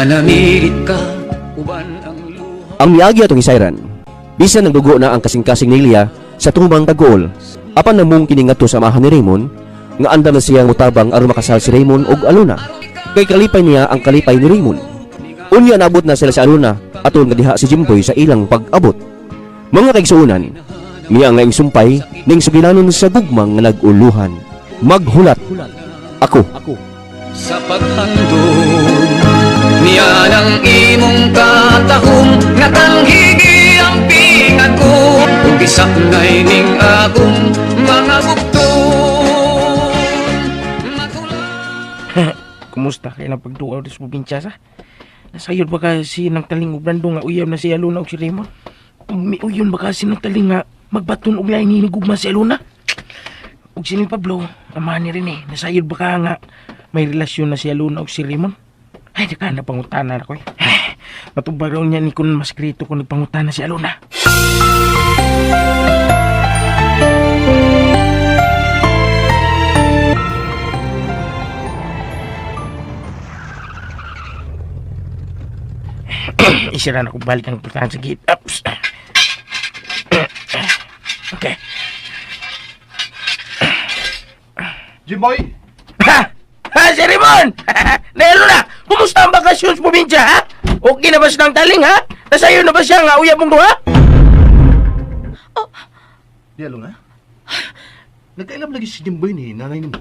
Namilit ka uban ang luha. Ang miagi atong hisayran, bisan nagdugo na ang kasing-kasing ni Lia sa tumang tagol, apan namong kini ngadto sa amahan ni Raymond, nga andam na siyang mutabang aron makasal si Raymond og Alona. Kay kalipay niya ang kalipay ni Raymond. Unya naabot na sila sa Alona atol nga diha si Jimboy sa ilang pag-abot. Mga kaigsuonan, niya ang laing sumpay ning sugilanon sa gugmang nga nag-uluhan. Maghulat ako. Sa paghandom niya ng imong katahom nga tanghigi ang pingan ko ug gisaknay ning akong mga bugton. Maghulat. Kumusta kay nang pagduaw sa probinsya sa? Nasayod ba kasi ng taling og Brando nga uyab na si Alona og si Raymond? Ug miuyon ba kasi ng taling nga magbaton og lain hinigugma si Alona? Ug si ni Pablo, amahan ni Rene, nasayod ba ka nga may relasyon na si Alona og si Raymond? Ay, di ka na pangutana na ko eh. Ay, matubag raw niya ni kun mas krito kung nagpangutana si Alona. Isira na ko balik ang putahan sa gate. Ups. Okay. Jimboy! Ha! Ha, si Ramon! Nailo na! Kumusta ang bakasyon sa probinsya, ha? Okay na ba siya ng taling, ha? Nasayo na ba siya nga uyab mong duha? Di alo nga. Nagkailam lagi si Jimboy ni nanay nimo.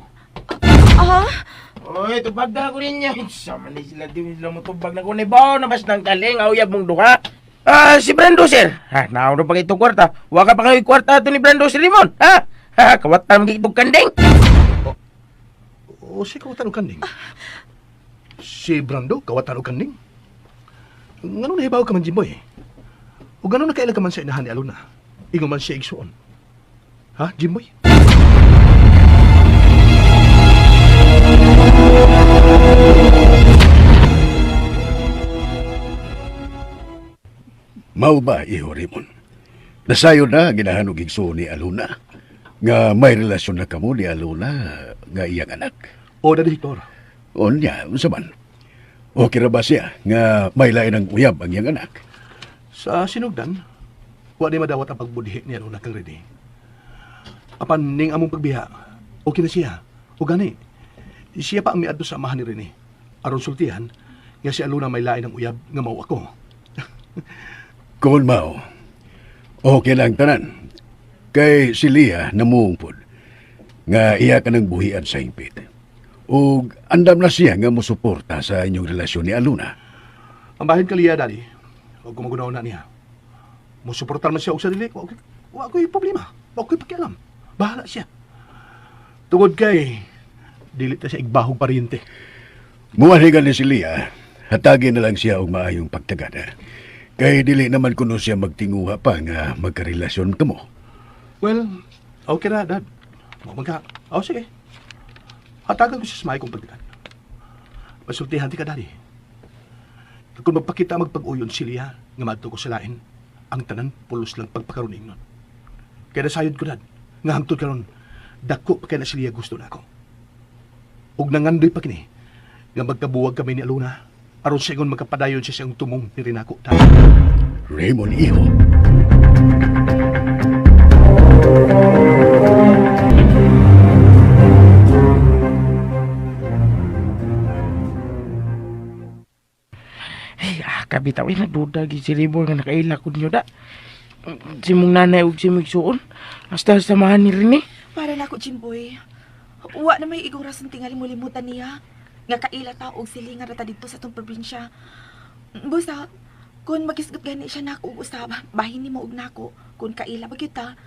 Oy, tubag na ako rin niya. Sama na sila, di sila mo tubag na kung ibaw na ba siya ng taling, nga uyab mong duha? Ah, si Brando, sir. Ha, nauna pa kayo kwarta. Huwag ka pa kayo kwarta ato ni Brando si Ramon, ha? Ha, kawatan mo itong kanding. O si kawatan og kanding. Si Brando kawatan og kanding. Ngano nahibaw ka man, Jimboy? O ngano nakaila ka man sa inahan ni Alona? Ingon man siya igsuon. Ha, Jimboy? Mao ba, iho Raymond? Nasayo na ginahan og igsuon ni Aluna. Nga may relasyon na kamo ni Aluna nga iyang anak. O Daddy Hector. Unya, unsa man? Okay ra ba siya nga may lain ang uyab ang iyang anak? Sa sinugdan, wa ni madawat ang pagbudhi ni Alona kang Rene. Apan ning among pagbiha, okay na siya. O gani, siya pa ang miadto sa amahan ni Rene. Aron sultihan, nga si Alona may lain ang uyab nga mao ako. Kung mao, okay lang tanan. Kay si Lia namuungpod nga iya ka ng buhian sa hingpit. Ug andam na siya nga mosuporta sa inyong relasyon ni Aluna. Ang bahin kaliya, Daddy, huwag ko magunaw na niya. Musuportar man siya og sarili, wa ko'y problema. Wa ko'y pakialam. Bahala siya. Tungod kay, dili ta siya igbahog paryente. Muwaligan ni si Lia, hatagin na lang siya og maayong pagtagada. Kay dili naman kuno siya magtinguha pa nga magkarelasyon kamo. Well, okay na, Dad. Wa man ka. Oh, sige. Hatagan ko siya sa maay kong pagdagan. Masultihan ti ka, Daddy. Kung magpakita magpag-uyon si Lia, nga madto ko sa lain, ang tanan pulos lang pagpakaruning nun. Kaya nasayod ko, Dad, nga hangtod karon dako pa kay na si Lia gusto na ako. Ug nangandoy pa kini, nga magkabuwag kami ni Aluna, aron siya ingon magkapadayon siya siyang tumong ni Rinako, Dad. Raymond iho. Ay, ah, kabitaw, eh, nagduda gid si Raymond nga nakaila ko niyo da. Si mong nanay ug si mong igsuon. Basta samahan ni Rene. Para nako, Jimboy. Wa na may igong rason tingali mo limutan niya. Nga kaila ta og silingan ra ta didto sa atong probinsya. Busa, kung magisgot gani siya nako og usab, bahin nimo og nako kung kaila ba gyud ta.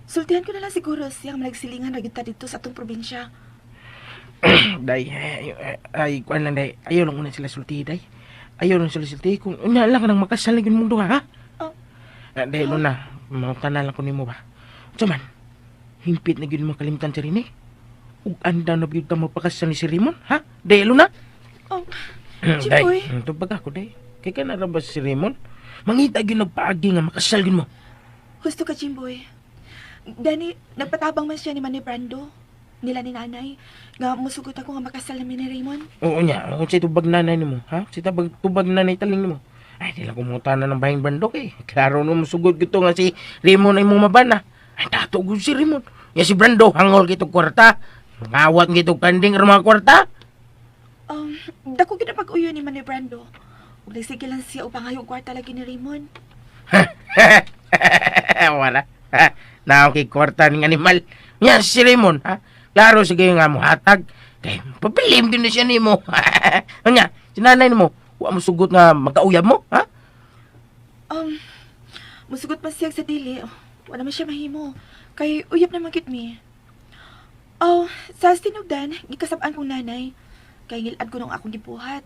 Sultihan ko na lang siguro siya nga nagsilingan ra gyud ta didto sa atong probinsya. Day, ay, ay, ay, kuan lang day. Ayaw lang una sila sulti, day. Ayaw lang sila sulti. Kung una lang ka nang makasal na mong duha, ha? Oh. Ah, day, Luna, mangutana lang ko nimo ba? Unsa man, hingpit na gyud mo kalimtan si Rene. Ug anda na gyud ka magpakasal ni si Raymond, ha? Day, Luna? Oh, Day, Jimboy. tubag ako, day. Kay ka na ra ba si Raymond? Mangita gyud nagpaagi nga makasal gyud mo. Husto ka, Jimboy. Dani, nagpatabang man siya ni Manny Brando. Nila ni nanay nga musugot ako nga makasal nami ni Raymond. Oo niya, kung sa tubag nanay nimo, ha? Sa tubag, tubag nanay taling nimo. Ay, di lang kumuta na ng bahing bandok eh. Klaro no, musugod gito nga si Raymond ay mong mabana. Ay, dato gud si Raymond. Ya si Brando, hangol kitong kwarta. Ngawat kitong kanding aron mga kwarta. Dako gid ang pag-uyo ni Manny Brando. Ug nagsige lang siya upang hayong kwarta lagi ni Raymond. Wala. Naong kay kwarta ning animal. Nya si Raymond, ha? Klaro sige nga mo hatag. Kay papilim din na siya nimo. Nya, si nanay nimo, wa mo sugot nga magkauyab mo, ha? Um, musugot pa siya sa dili. Wala man siya mahimo. Kay uyab naman gid mi. Oh, sa sinugdan, gikasab-an kong nanay. Kay ngilad ko nung akong gibuhat.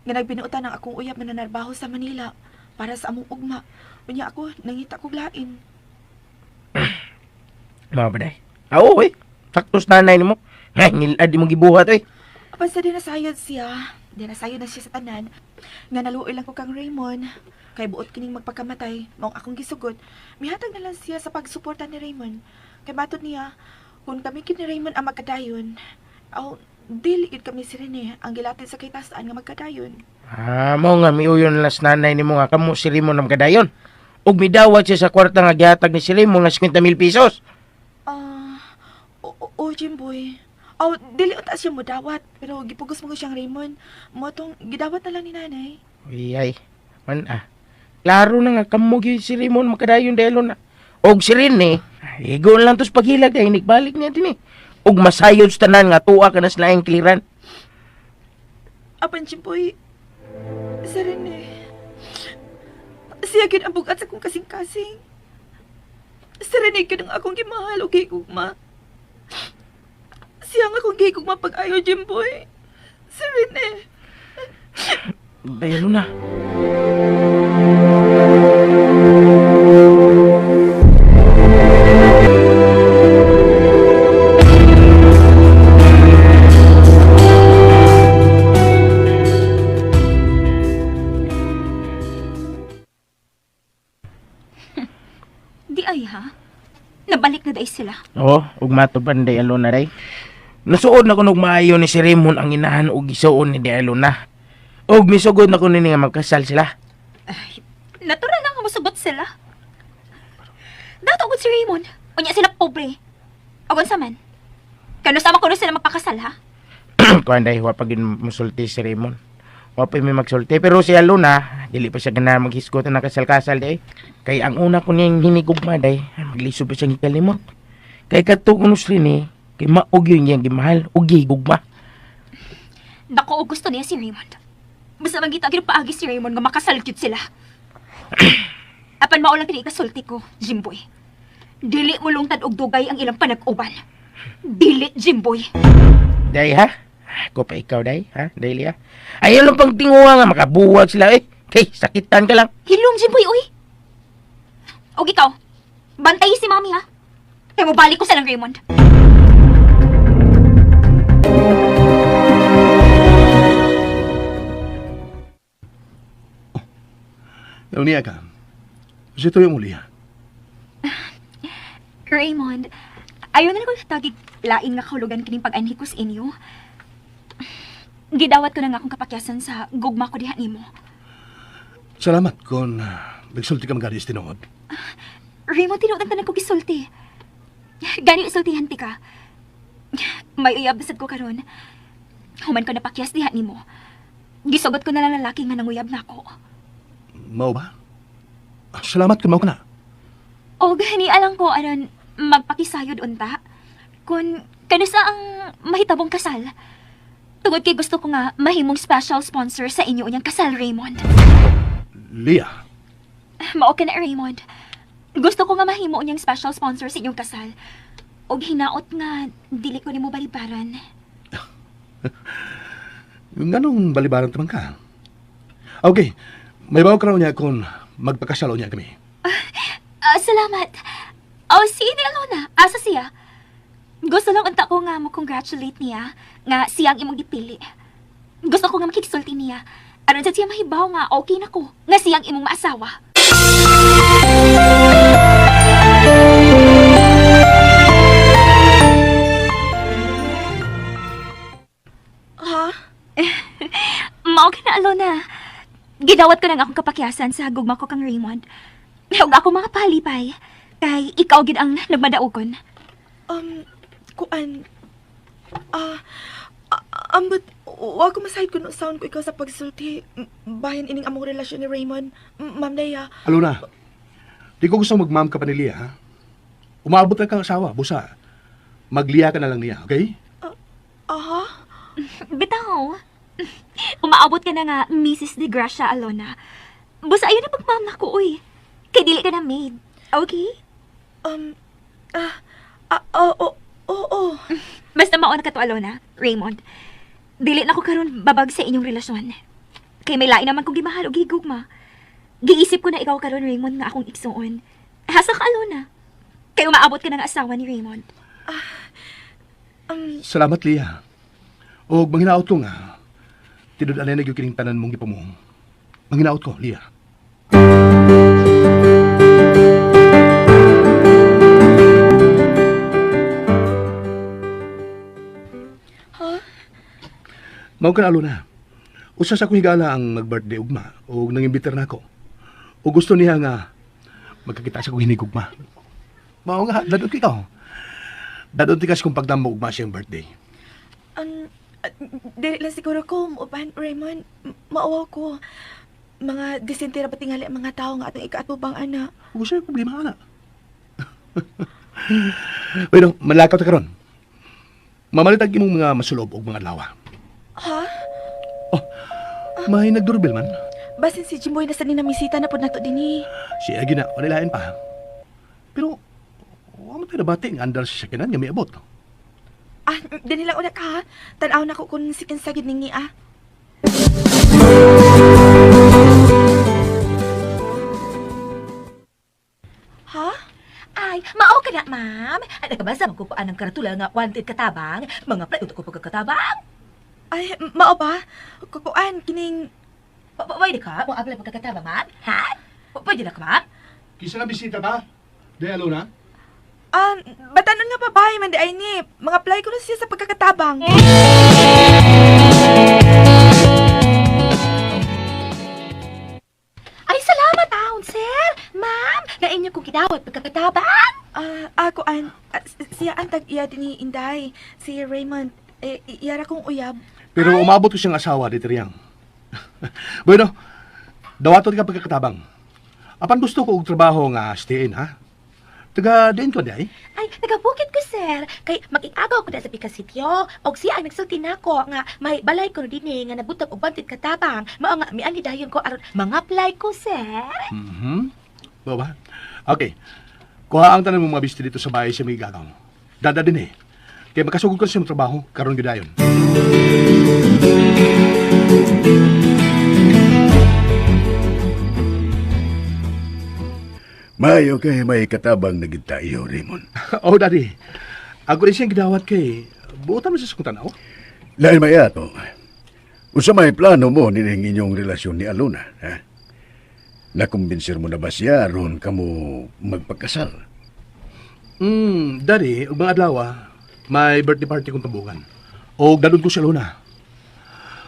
Nga nagbinuotan ang akong uyab na nanarbaho sa Manila para sa among ugma. Unya ako, nangita kog lain. Mga baday. Ah, oo eh. Saktos nanay nimo. Ha, ngilad mo gibuhat eh. Apan sa dinasayod siya, dinasayod na siya sa tanan, nga naluoy lang ko kang Raymond. Kay buot kining magpakamatay, maong akong gisugot, mihatag na lang siya sa pagsuporta ni Raymond. Kay matod niya, kung kami kini Raymond ang magkadayon, aw, dili gid kami si Rene ang gilatid sa kitasan nga magkadayon. Ah, mo nga miuyon lang sa nanay nimo nga kamo si Raymond ang kadayon. Ug midawat siya sa kwarta nga gihatag ni si Raymond nga 50,000 pesos. Ah, o, o, Jimboy. Aw, dili unta siya modawat, pero gipugos mo ko siyang Raymond. Mo tong gidawat na lang ni nanay. Uy, ay, man ah. Klaro na nga kamo gyud si Raymond makadayon dahil na. Og si Rene, igo lang tos paghilag dahil nagbalik niya din eh. Ug masayod sa tanan nga tuwa ka na sa laing kliran. Apan, Jimboy, sa Rene, siya gyud ang bugat sa akong kasing-kasing. Sa Rene gyud ang akong gimahal o gigugma. Siya ang akong gigugma pag-ayo, Jimboy. Sa Rene. Dahil na. Di ay ha? Nabalik na day sila. Oo, ug matuban day alona day. Nasuod na kunog maayo ni si Raymond ang inahan og gisuon ni day alona. Og misugod na kuno ni nga magkasal sila. Ay, natural lang nga mosugot sila. Dato gud si Raymond. Unya sila pobre. Agon sa man. Kano sama kuno sila magpakasal ha? Kuan day wa pa gyud musulti si Raymond. Wa pa may magsulti pero si Alona dili pa siya ganahan maghisgot na kasal-kasal day. Kay ang una ko niyang hinigugma day, ay, maglisod pa siyang ikalimot. Kay kadto kuno si ni kay maog yun niyang gimahal ug gigugma. Dako og gusto niya si Raymond. Basta mangita gyud paagi si Raymond nga makasal gyud sila. Apan mao lang kini ikasulti ko, Jimboy. Dili mo lungtad og dugay ang ilang panag-uban. Dili, Jimboy. Day ha? Ako pa ikaw day ha? Dili ha? Ayaw lang pang tinguha nga makabuwag sila eh. Kay sakitan ka lang. Hilom, Jimboy, uy. Og ikaw, bantay si Mami ha. Kay mo balik ko sa lang Raymond. Niya ka. Kasi ito yung uli, ha? Raymond, ayaw na lang ko tagig lain nga kahulugan kining pag-anhi ko sa inyo. Gidawat ko na nga akong kapakyasan sa gugma ko diha nimo. Salamat kung nagsulti ka magari tinuod. Raymond, tinuod ang tanan ko gisulti. Gani isultihan ti ka. May uyab sad ko karon. Human ko napakyas diha nimo. Gisugot ko na lang lalaki nga nanguyab nako. Mao ba? Salamat kung mao ka na. O gani alang ko aron magpakisayod unta. Kun kanusa ang mahitabong kasal. Tungod kay gusto ko nga mahimong special sponsor sa inyo unyang kasal, Raymond. Leah, Mao ka na, Raymond. Gusto ko nga mahimo unyang special sponsor sa inyong kasal. Og hinaot nga dili ko nimo balibaran. nganong balibaran taman ka? Okay, may bawo ka raw niya kung magpakasal niya kami. Ah, salamat. Oh, si Ine Alona. Asa siya? Gusto lang unta ko nga mo congratulate niya nga siya ang imong gipili. Gusto ko nga makigsulti niya. Aron sa siya mahibaw nga okay na ko nga siya ang imong maasawa. na, Alona. Gidawat ko nang akong kapakyasan sa gugma ko kang Raymond. Ug ako mga palipay. Kay ikaw gid ang nagmadaugon. Kuan. Ah, ambot, wa ko masahid kung sound ko ikaw sa pagsulti. Bahin ining among relasyon ni Raymond. Ma'am Leia. Alona, di ko gusto mag-ma'am ka pa ni Lia, ha? Umaabot na kang asawa, busa. Magliya ka na lang niya, okay? Aha. Bitaw. Umaabot ka na nga, Mrs. De Gracia, Alona. Busa ayun na pagmam na ko, uy. Kay dili ka na maid. Okay? Ah, ah, oo, oo, oo. Basta mauna ka to, Alona. Raymond. Dili na ko karon babag sa inyong relasyon. Kay may lain naman kong gimahal o gigugma. Giisip ko na ikaw karon Raymond, nga akong igsuon. Hasa ka, Alona. Kay umaabot ka ng asawa ni Raymond. Salamat, Lia. O manghinaot ko nga. Tinud-anay na gyud kining tanan mong gipamuhong. Manghinaot ko, Lia. Ha? Mao ka na, Alona. Usa sa akong higala ang mag-birthday ugma o nangimbitar na ako. O gusto niya nga magkakita sa akong hinigugma. Mao nga, dadot ko ikaw. Dadot ti kas kung pagdamo ugma siyang birthday. Dili lang siguro ko, muuban, Raymond. Mauwaw ko. Mga disentera ba tingali ang mga tao nga atong ikaatubang ana. Huwag siya problema na. Bueno, malakaw ta karon. Mamalitag imong mga masulob og mga lawa. Ha? Oh, may nagdoorbell man. Basin si Jimboy na sa ninamisita na pod nato dinhi. Siya gina, wala lain pa. Pero, wa man tayo nabati nga andar sa sakinan nga miabot. Ah, dinhi lang una ka ha. Tan-aw na ko kung si kinsa gid ning ah. Ha? Ay, mao ka na, ma'am. Ay, nagkabasa man ko pa ang karatula nga wanted katabang. Mga play ko pagkakatabang. Ay, mao ba? Kukuan kining Pwede ka? Mo apply pagkakatabang, ma'am? Ha? Pwede na ka, ma'am? Kisa na bisita ta? Di Alona? Ah, batanon nga babae man di ay ni. Mga apply ko na siya sa pagkakatabang. Ay, salamat, taon, sir. Ma'am, na inyo kong gidawat pagkakatabang. Ah, ako an ah, siya ang tag iya dinhi Inday, si Raymond. Eh, iyara kong uyab. Pero umabot ko siyang asawa dito riyang. Bueno, dawaton ka pagkakatabang. Apan gusto ko og trabaho nga stay in, ha? Taga diin ko di ay? Ay, nagabukid ko, sir. Kay makikagaw ko na sa Pikasityo. Og siya ang nagsulti nako nga may balay ko dinhi nga nabutag og wanted katabang. Mao nga miani dayon ko aron mga apply ko, sir. Mhm. Ba ba? Okay. Kuha ang tanan mong mga bisti dito sa bahay sa may gagaw. Dada din eh. Kaya makasugod ko sa imong trabaho, karon gyud dayon. Mayo kay may katabang na gid tayo, Raymond. Oh, daddy. Ako rin siyang gidawat kay buotan mo sa kong tanaw. Lain may ato. Usa may plano mo nining inyong relasyon ni Alona, ha? Nakumbinser mo na ba siya aron kamo magpagkasal? Daddy, ug mga adlaw, may birthday party kong tambukan. Og dadon ko si Alona.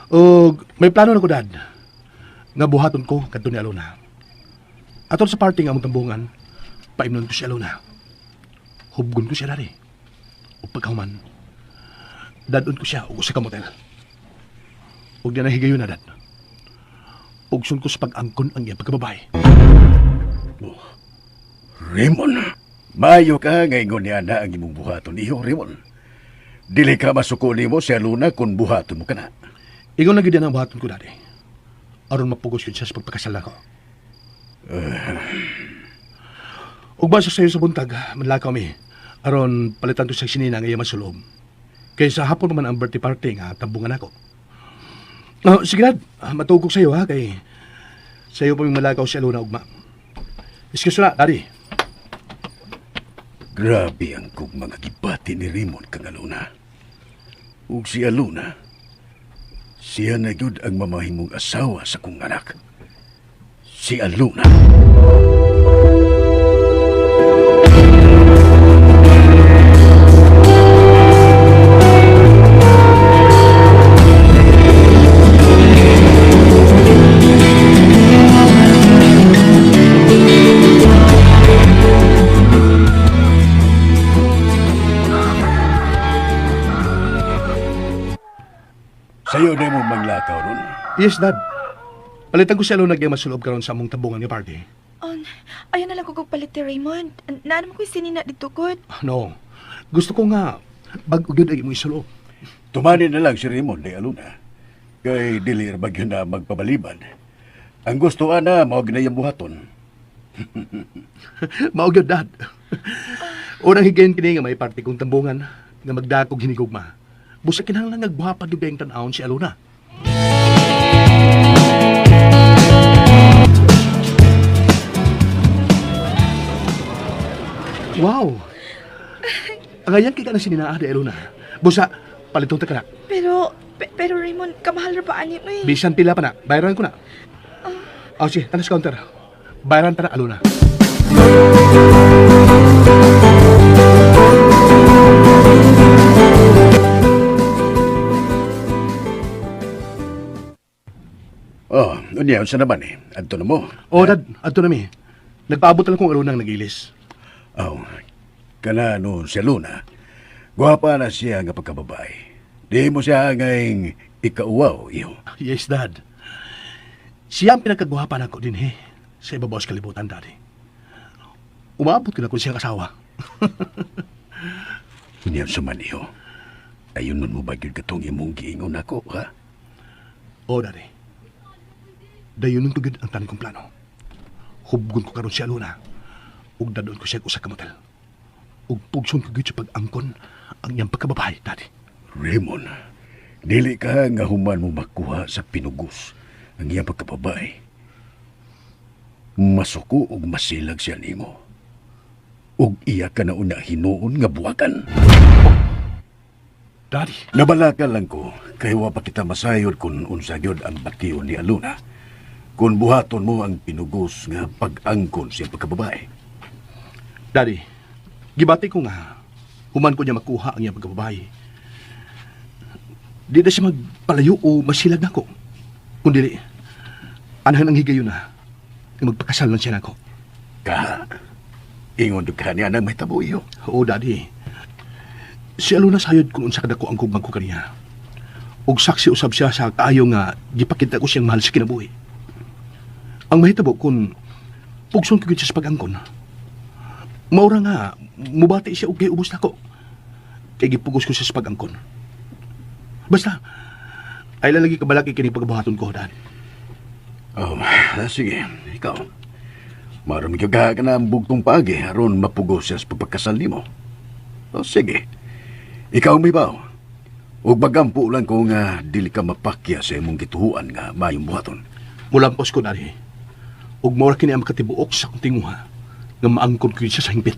Og may plano na ko, dad. Nga buhaton ko kadto ni Alona. Atol sa party nga among tambungan, paimnon ko si Alona. Hubgon ko siya, daddy. Ug pagkahuman, dadon ko siya og usa ka motel. Ug di na higayon na, dad. Pugson ko sa pag-angkon ang iyang pagkababae. Raymond, maayo ka nga ingon niya na ang imong buhaton iho, Raymond. Dili ka masuko nimo si Alona kung buhaton mo kana. Ingon na gyud ang buhaton ko, daddy. Aron mapugos yun siya sa pagpakasal nako. Ug basta sayo sa buntag, manlakaw mi. Aron palitan ko sa sinina nga iya masulob. Kay sa hapon man ang birthday party nga tambungan ako. Oh, sige dad, matugok sa'yo ha kay sayo pa mi malakaw si Alona ugma. Excuse na, daddy. Grabe ang kog mga gibati ni Raymond kang Alona. Ug si Alona, siya na gyud ang mamahimong asawa sa kong anak. Si Alona. Yes, Dad. Palitan ko si Alona gyang masulob karon sa among tabungan nga party. On, ayaw na lang ko kog palit ni Raymond. Naa naman ko'y sinina dito gud. No. Gusto ko nga bag-o gyud ay imong isulob. Tumani na lang si Raymond day Aluna. Kay dili ra ba gyud na magpabaliban. Ang gusto ana mao ginayang buhaton. Mao gyud, Dad. Unang higayon kini nga may party kong tambungan nga magdakog hinigugma. Busa kinahanglan nga gwapa gyud kayong tan-awon si Alona. Wow. Ang ayan kay ka na sininaa di Alona. Busa palitong ta kanak. Pero, pero Raymond, kamahal ra ba ani mo eh? Bisan pila pa na, bayaran ko na. Oh, sige, tanas counter. Bayaran ta na, Alona. Oh, unya unsa naman eh. Adto na mo. Oh, Dad, adto na mi. Nagpaabot na lang kong Alona ang nagilis. Oh, kana no si Aluna. Gwapa na siya nga pagkababae. Di mo siya ngayong ikauwaw iyo. Yes, Dad. Siya ang pinagkagwapa na ko din, eh. Sa ibabaw sa kalibutan, Daddy. Umabot ko na kung siyang asawa. Unya sa man iyo. Ayun nun mo ba gyud katong imong giingon ako, ha? Oo, Daddy. Dayon nung tugid ang tanan kong plano. Hubgon ko karon si Aluna. Ug dadon ko siya usa ka motel. Ug pugson ko gyud sa pag-angkon ang iyang pagkababae, Daddy. Raymond, dili ka nga human mo makuha sa pinugos ang iyang pagkababae. Masuko og masilag siya nimo. Ug iya ka na una hinuon nga buwakan. Daddy, Nabalaka lang ko, kay wa pa kita masayod kung unsa gyud ang batiyon ni Aluna. Kung buhaton mo ang pinugos nga pag-angkon siya pagkababae. Daddy, gibati ko nga, human ko niya makuha ang iyang pagkababae. Di na siya magpalayo o masilag nako. Kundi, anahan ang higayon na, nga magpakasal lang siya nako. Ka, ingon jud ka niya nang mahitabo iyo. Oo, Daddy. Si Aluna sayod kung unsa kadako ang gugmag ko kaniya. Ug saksi usab siya sa kaayo nga gipakita ko siyang mahal sa kinabuhi. Ang mahitabo kung pugson ko gyud siya sa pag-angkon. Maura nga, mubati siya og kay ubos nako. Kay gipugos ko siya sa pag-angkon. Basta, ay lalagi kabalaki kini pagbuhaton ko, Dad. Oh, sige, ikaw. Marami ka ka na ang bugtong paagi aron mapugos siya sa pagpagkasal nimo. Oh, sige. Ikaw may baw. Ug magampo lang ko nga dili ka mapakya sa imong gituhuan nga mayong buhaton. Mulampos ko, Daddy. Ug maura kini ang makatibuok sa akong tinguha nga maangkon ko yun siya sa hingpit.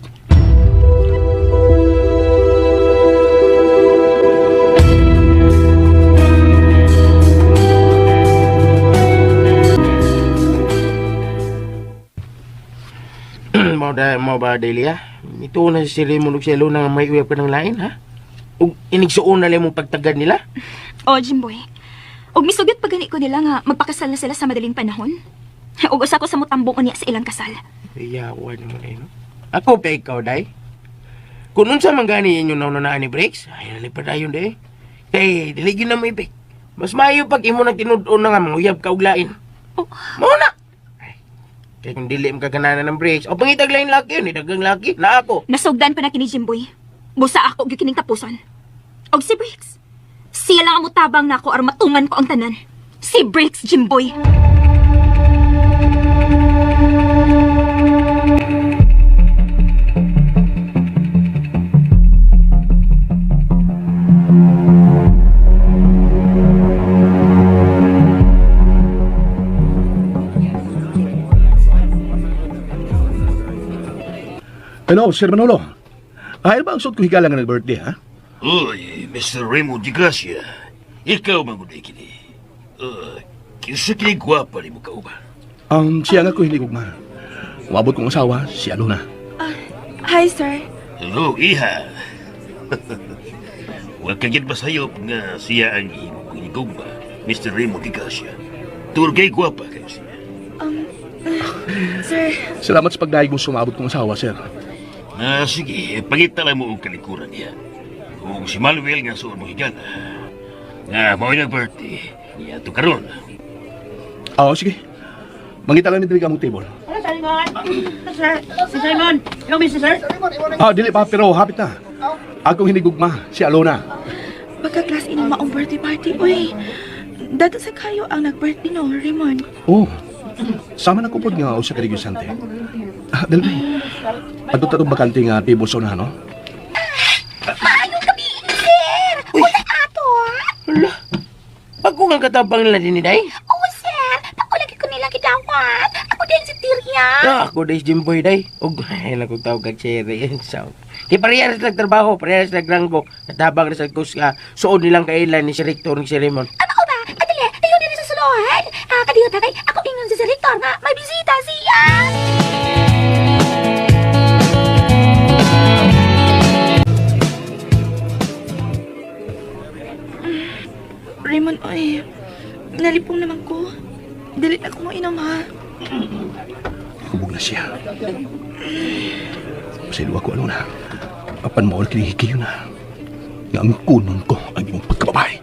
Mao da mao ba Delia? Ito na si Raymond ug si Alona nga may uyab ka ng lain ha? Ug inigsuon na lang mong pagtagad nila? O, Jimboy. Og misugyot pa gani ko nila nga magpakasal na sila sa madaling panahon. Og usa ko sa mutambong unya sa ilang kasal. Iyawan mo na no? Ako pa ikaw, day. Kung unsa man gani inyo naunanaan ni Briggs, ay nalipad dayon day. Kay, dili gyud na mo ibig. Mas maayo pag imo nang tinud-on na nga manguyab ka og lain. Oh. Mao na. Ay, kay kung dili mo kagananan ng Briggs, o pangitag lain laki yun, dagang laki, na ako. Nasugdan pa na kini Jimboy. Busa ako gyud kining tapuson. Og si Briggs. Siya lang ang mutabang nako aron matungan ko ang tanan. Si Briggs, Jimboy. Hello, Sir Manolo. Ay, ba ang suot ko higala nga nag-birthday, ha? Uy, Mr. Raymond Di Gracia. Ikaw maguday kini. Kinsa kini gwapa ni mo kauban? Siya nga ko hindi gugma. Umabot kong asawa, si Alona. Hi, sir. Hello, iha. Huwag ka gid masayop nga siya ang imong hinigugma, Mr. Raymond Di Gracia. Turgay gwapa kayo siya. Sir, Salamat sa pagdayeg mo sumabot kong asawa, sir. Ah, sige, pangita lang mo og kalikuran niya. Kung si Manuel nga suon mo higala. Nga mao niyang birthday, niya to karon. Oo, sige. Mangita lang ni diri among table. Hello, Simon. Sir, Sir Simon. Ikaw, Mr. Sir? Ah, dili pa pero hapit na. Akong hinigugma si Alona. Pagka-class inyong maong birthday party, uy. Dato sa kayo ang nag-birthday no, Raymond. Oh. Sama na kupod nga usa ka negosyante. Ah, dali. Adto ta tong bakante nga table sa unahan, no? Maayong gabi, sir! Uy! Ato, ah! Hala. Pagko nga katabang nila din ni Day. Oo, sir! Ako lagi ko nilang gidawat. Ako din si Tyria. Ah, ako day si Jimboy day. Og ay lang kong tawag kag cherry. So, di parehas lang trabaho, parehas lang ranggo. Natabang ra sa kus suod nilang kailan ni si Rector ni si Raymond. Ano ko ba? Adali, tayo din sa suluhan. Ah, kadiyo tatay, ako ingon si Sir Victor nga may bisita siya. Raymond, oy. Nalipong naman ko. Dili na ko mo inom, ha? Hubog na siya. Pasaylo ako, Alona. Apan mo kini hikiyo na. Nga ang kunon ko ang imong pagkababae.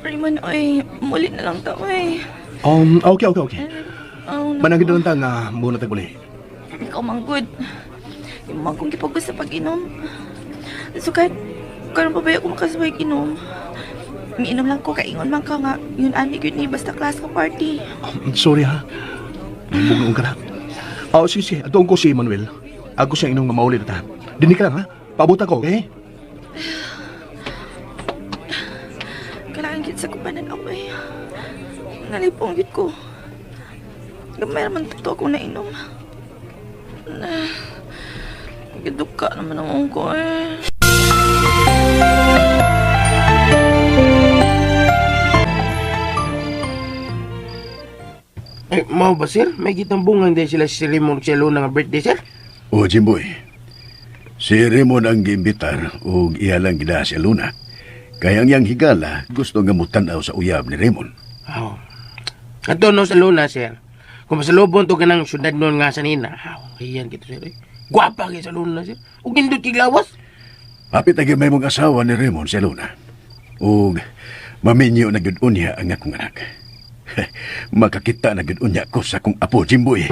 Raymond, oy. Muli na lang ta, oy. Okay. Oh, naku. Manangin na lang ta nga muna tag uli. Ikaw man good. Yung mga kong gipagos sa pag-inom. So kahit karon pa ba ako makasabay inom? Miinom lang ko, kaingon man ka nga. Yun ani gyud ni basta class ka party. Sorry ha. Bugnoon ka na. Oh, sige, sige. Atuon ko si Manuel. Ako siya inom nga mauli na ta. Dini ka lang ha. Pabutan ko, okay? Kailangan gid sa kupanan ako eh. Nalipong gid ko. Gamay naman to ako nainom. Na, giduka naman ang ungko eh. Eh, mao ba sir? May gitambungan din sila si Raymond si Alona nga birthday sir. O Jimboy, si Raymond ang giimbitar ug iya lang gida si Alona. Kaya ang iyang higala gusto nga mutan-aw sa uyab ni Raymond. Oh. Ato no sa Luna sir. Kung masalubon to kanang syudad noon nga sa nina. Aw, ayan kito sir. Eh. Gwapa kay sa Luna sir. Ug nindot kay lawas. Hapit na gyud may mong asawa ni Raymond si Alona. Ug maminyo na gyud unya ang akong anak. Makakita na gyud unya ko sa akong apo Jimboy.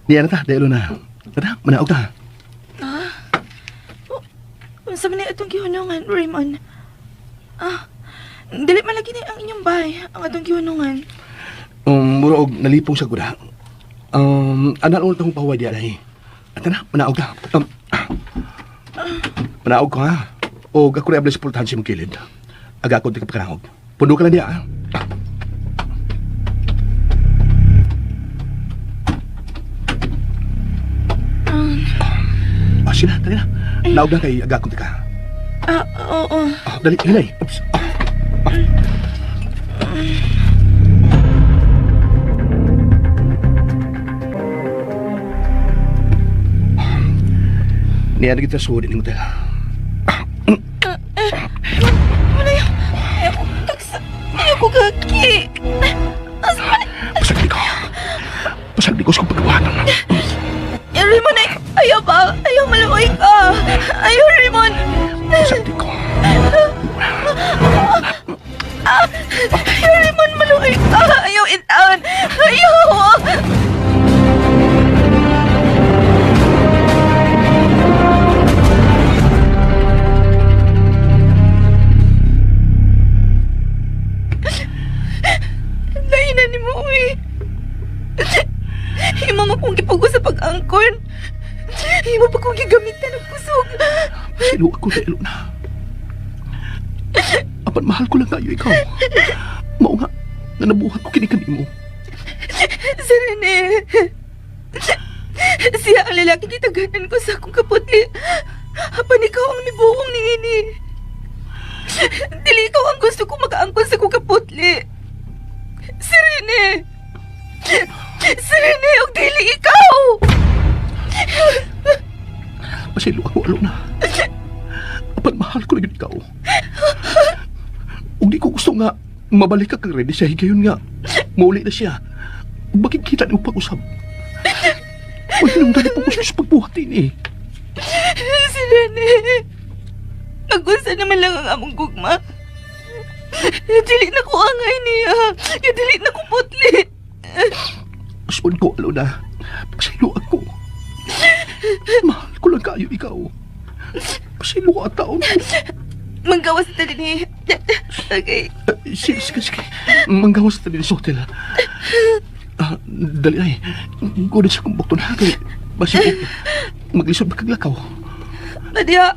Niya na ta, dahil na. Tara, manaog ta. Unsa man ni atong gihunungan, Raymond? Ah, dili man lagi ni ang inyong bahay, ang atong gihunungan. Mura og nalipong sa kuda. Anak ulit akong pahuway diya dahil. At na, manaog ta. Manaog ko ha. O ako rin abla sa pultahan sa imong kilid. Aga ko di ka pagkanaog. Pundo ka lang diya ha. Ah, sila, dali na. Naog na kay aga ko di ka. Ah, oo. Ah, dali, hinay. Oops. Ah. Niya na kita suod ining hotel. Malayo. Ayaw ko kaksa. Ayaw ko kaki. Asa man Pasagdi ko. Pasagdi ko sa kong pagkabuhatan. Eh, Raymond, ay, ayaw ba? Ayaw maluoy ka. Ayaw, Raymond. Pasagdi ko. Ayaw, Raymond, maluoy ka. Ayaw, itaan. Ayaw. Lain na ni mo, uy. Himo mo kong gipugo sa pag-angkon. Himo pa kong gigamitan ng kusog. Sino ako sa ilo na. Apan mahal ko lang kayo ikaw. Mao nga, na nabuhat ko kini kanimo. Si Rene. Siya ang lalaki gitaganan ko sa akong kaputli. Apan ikaw ang mibuong niini. Dili ikaw ang gusto ko makaangkon sa akong kaputli. Si Rene. Si Rene, og dili ikaw. Pasaylo ako, Alona. Apan mahal ko lang yun ikaw. Ug di ko Ako gusto nga mabalik ka kang ready sa higayon nga. Mauli na siya. Bakit kita niyo pag-usap? Uy, hinungdan po ko sa pagbuhat din eh. Si Rene. Nagunsa naman lang ang among gugma. Dili na ko angay niya. Ya, dili na ko putli. Asun ko, Alona. Pasaylo ako. Mahal ko lang kayo ikaw. Pasaylo ko at taon. Manggawas ta din eh. Okay. Sige, sige, sige. Manggawas ta din sa hotel. Ah, dali ay. Gudod sa kong bukton ha. Kay, basi ko, maglisod ba kaglakaw? Nadia.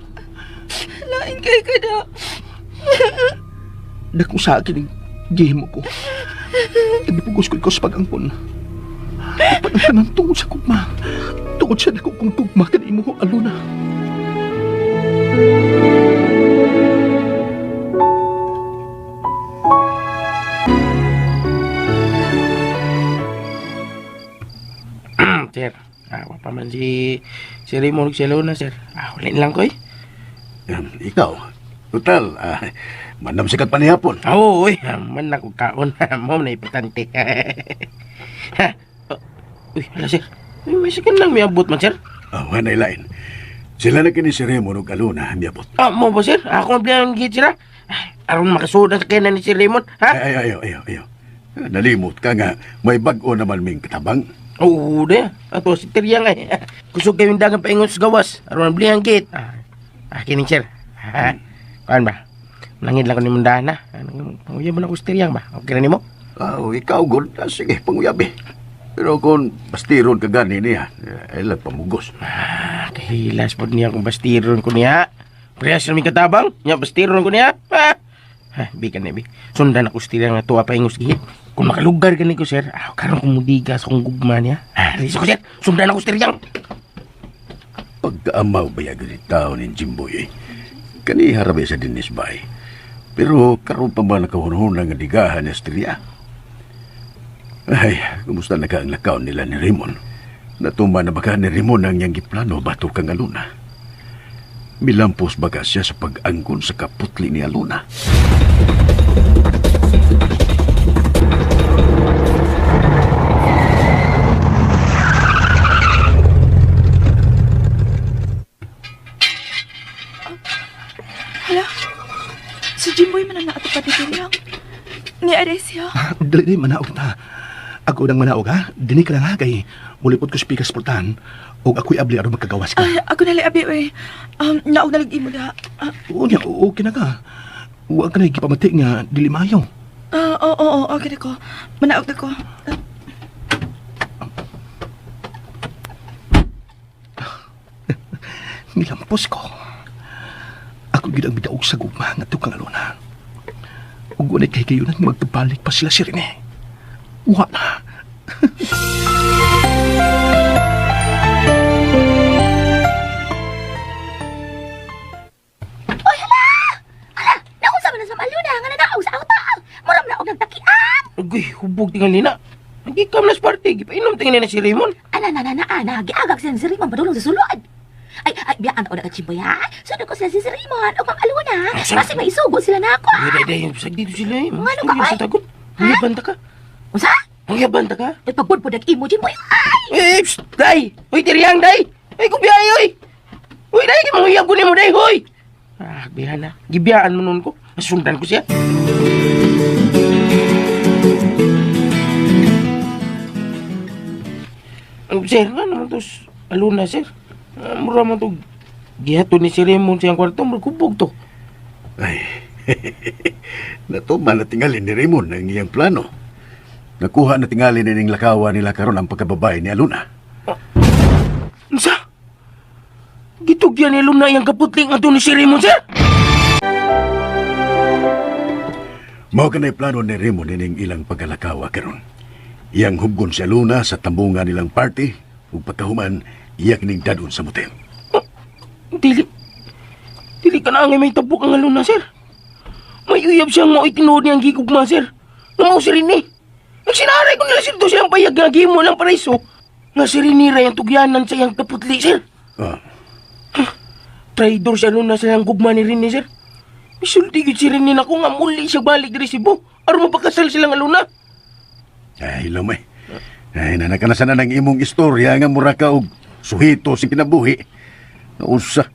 Lain kay kada. Dako sa akin ang gihimo ko. Nagpugos ko ikaw sa pag-angkon. Apan ang tanan tungod sa gugma. Tungod sa dako kong gugma kanimo, Alona. Sir, wa pa man si Raymond ug si Luna, sir. Ah, wala na lang ko eh. Ikaw, total, manam sikat pa nihapon. Ah, Oo, uy, man ako kaon. Mo na importante. Ha, oh, uy, hala sir. Uy, may sikan lang may abot man, sir. Ah, wala lain. Sila na kini si Raymond ug Alona miabot. Ah, mo ba, sir? Ako ang biyang git sila. Ah, aron makasuod na sa kainan ni si Raymond, ha? Ay, ay, ayo, ayo, ayo. Nalimot ka nga, may bag-o naman ming katabang. Oo, de. Ato si Tiryang ay. Kusog kayong dagang paingon sa gawas. Aron ang bliyang git. Ah, kining sir. Ha? Kuan ba? Langid lang ko ni mundahan ha. Panguya mo na ko sa Tiryang ba? Okay na nimo? Ah, ikaw, good. Ah, sige, panguyabi. Pero kung bastiron ka gani niya, ay lang pamugos. Ah, kahilas po niya kung bastiron ko niya. Parehas na may katabang. Nya, bastiron ko niya. Ha? Ha, bi ka na, bi. Sundan ako sa Tiryang nga tuwa paingos gihit. Kung makalugar gani ko, sir, ah, karon kong mudiga sa kong gugma niya. Ah, riso ko, sir. Sundan ako sa Tiryang. Pagkaamaw ba yaga ni tao ni Jimboy eh. Kani harabe sa dinis bay. Pero karon pa ba nakahunhun nga digahan ni Estrella? Ay, kumusta na ka ang lakaw nila ni Raymond? Natuma na ba ka ni Raymond ang iyang giplano bato kang Aluna? Milampos ba ka siya sa pag-angkon sa kaputli ni Aluna? Hala. Si Jimboy man ang naatupad ni Tiryang. Ni Aresia. Dali, dali, manaog ta. Ako nang manaog ha. Dini ka lang ha kay mulipot ko sa pikas portahan og ako'y abli aron magkagawas ka. Ay, ako na abi oy. Naog na imo da. Ah, Oo niya, okay na ka. Huwag ka na gipamati nga dili maayo. ah, oo, oo, okay na ko. Manaog na ko. Nilampos ko. Ako gid ang bidaog sa gugma nga kang Alona. Ug walay kay kayunan magkabalik pa sila si Rene. Wa na. Oy, hala! Hala! Naunsa man na sa Aluna nga nanaog sa auto. Mura man na og nagtakian. Agoy, hubog tingali na. Nagikam na sa party. Gipainom tingali na si Raymond. Ana na na na ana, giagak siya si Raymond padulong sa sulod. Ay, ay, biyaan ako na kachimboy ha. Sunod ko sila si Raymond o Ma'am Aluna. Asa? Kasi may isugo sila na ako. Ay, day, day. Sag dito sila eh. Ngano ka, Istorya ay? sa tagot. Mangyabanta ka. Unsa? Mangyabanta ka. Ay, pagbudbud ang imo, Jimboy. Ay! Eh, psst, day! Hoy, Tiryang, day! Ay, kubiyay, oy! Hoy, day, manguyab ko nimo, day, hoy! Ah, bihan na. Gibiyaan mo nun ko. Nasundan ko siya. Ang sir, ano man to? Aluna, sir. Ah, mura man to. Gihato ni si Raymond siyang kwarto, mura kubog to. Ay, natuma na tingali ni Raymond ang iyang plano. Nakuha na tingali ni ning lakawa nila karon ang pagkababae ni Aluna. Unsa? Gitugyan ni Luna iyang kaputling ato ni si Raymond, sir? Mao kanay plano ni Raymond ining ilang pagkalakawa karon. Iyang hubgon si Aluna sa tambungan nilang party ug pagkahuman iya kining dadon sa motel. Dili. Dili ka na ang may tabok ang aluna, sir. May uyab siyang mao'y tinuod niyang gigugma, sir. Namaw si Rene. Nagsinaray ko nila, sir, to siyang payag nga gimo lang paraiso. Nga si Rene ray ang tugyanan sa iyang kaputli, sir. Ah, Traidor siya aluna sa iyang gugma ni Rene, sir. Misulti gyud si Rene nako nga muli siya balik diri Cebu. Aron mapakasal silang Alona. Ay, lamay. Ay, nanakanasan na ng imong istorya nga mura ka og suhito sing kinabuhi. Nausa.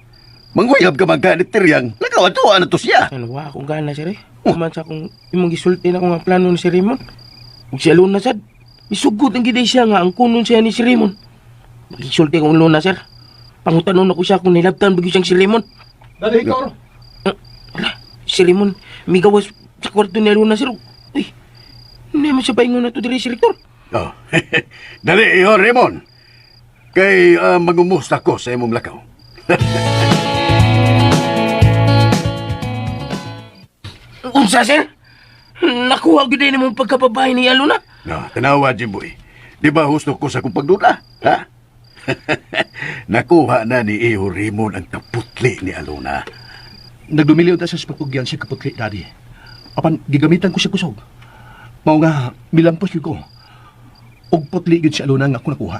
Manguyab ka man ka ni Tiryang. Lakaw ato, ano to siya? Ano wa akong gana sir eh. Human sa akong imong gisulti na akong nga plano ni si Raymond. Ug si Alona sad. Misugot ang giday siya nga ang kunon siya ni si Raymond. Magisulti akong Alona sir. Pangutanon ako siya kung nilabtan ba gyud siyang si Raymond. Daddy Hector! Ala, si Raymond migawas sa kwarto ni Alona sir. Uy, hindi man siya paingon na to diri si Rector. Oh. Dali, iho, Raymond. Kay mangumusta ko sa imong lakaw. Unsa sir? Nakuha gyud ni mong pagkababae ni Alona. No, tanawa, Jimboy. Di ba husto ko sa kong pagduda? Ha? Nakuha na ni Iho Raymond ang kaputli ni Alona. Nagdumiliw ta sa pagpugyan siya kaputli, Daddy. Apan, gigamitan ko siya kusog. Mao nga, milampos yun ko. Og putli yun si Alona nga ako nakuha.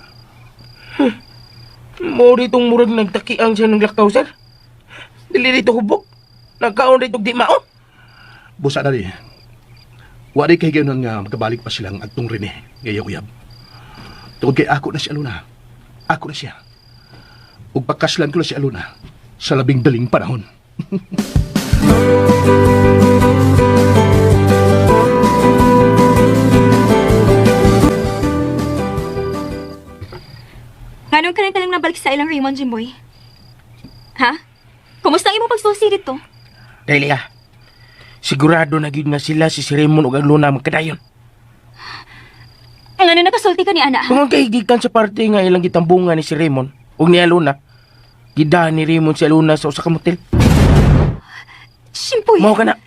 Mo ditong murag nagtakiang siya ng lakaw sir. Dili dito hubog. Nagkaon dito di mao. Busa, Daddy. Wari kay gayon nga magkabalik pa silang agtong Rene, ngayon uyab. Tungod kay ako na si Alona. Ako na siya. Ug pagkaslan ko na si Alona sa labing daling panahon. Nganong ka lang nabalik sa ilang Raymond Jimboy? Ha? Kumusta ang imong pagsusi dito? Dahil ah, sigurado na gyud nga sila si si Raymond ug ang Luna magkadayon. Ang ano nakasulti ka ni Ana? ha? Tungod kay gikan sa parte nga ilang gitambungan ni si Raymond ug ni Alona, gidahan ni Raymond si Alona sa usa ka motel. Jimboy! Mao ka na.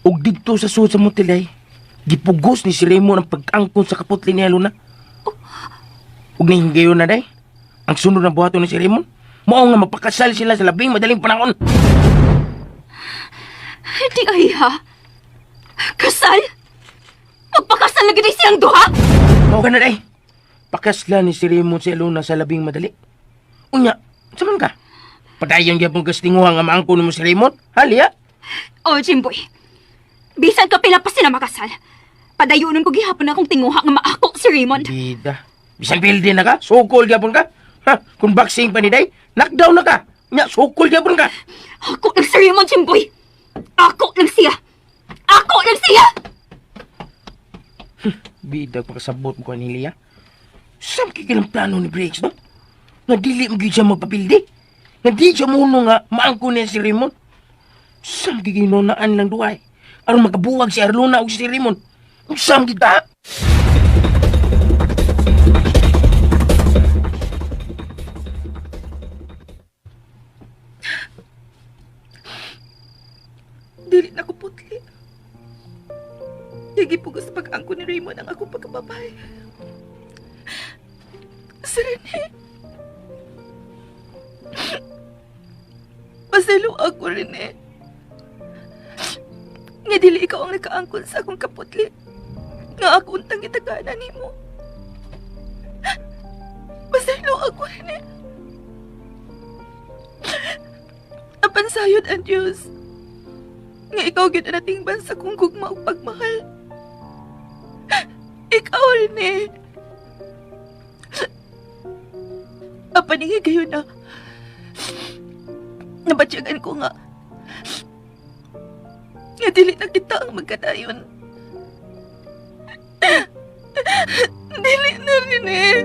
Ug didto sa sud sa motel ay gipugos ni si Raymond ang pag-angkon sa kaputli ni Alona. Ug nahingayon na day. Ang sunod na buhaton ni si Raymond, mao nga magpakasal sila sa labing madaling panahon. Di ay ha? Kasal? Magpakasal na gid siyang duha? Mao ka na day. Pakasla ni si Raymond si Alona sa labing madali. Unya, sa man ka? Padayon gyapon kastinguha nga maangkon mo si Raymond? Hali ha? Oh, Jimboy. Bisan ka pila pa sila makasal. Padayonon ko gihapon akong tinguha nga maako si Raymond. Bida. Bisan building na ka, sukol gyapon ka. Ha, kung boxing pa ni day, knockdown na ka. Nya, sukol gyapon ka. Ako lang si Raymond, Jimboy. Ako lang siya. Ako lang siya! Bida, pakasabot mo ka ni Lia. Saan kikilang plano ni Briggs, no? Nga dili mo gyud siya magpapildi. Nga di siya muno nga maangko niya si Raymond. Saan kikinunaan lang duhay? Aron makabuwag si Arlona o si Raymond. Saan kita? Dili na ko putli. Kay gipugos sa pag-angko ni Raymond ang akong pagkababay. Si Rene. Paselo ako, Rene. Nga dili ikaw ang nakaangkon sa akong kaputli. Nga ako untang gitagana nimo. Paselo ako, Rene. Apan sayod ang Diyos. Nga ikaw gyud ang natingban sa kong gugma ug pagmahal. Ikaw rin eh. Apan kayo na. Nabatyagan ko nga. Nga dili na kita ang magkadayon. Dili na rin eh.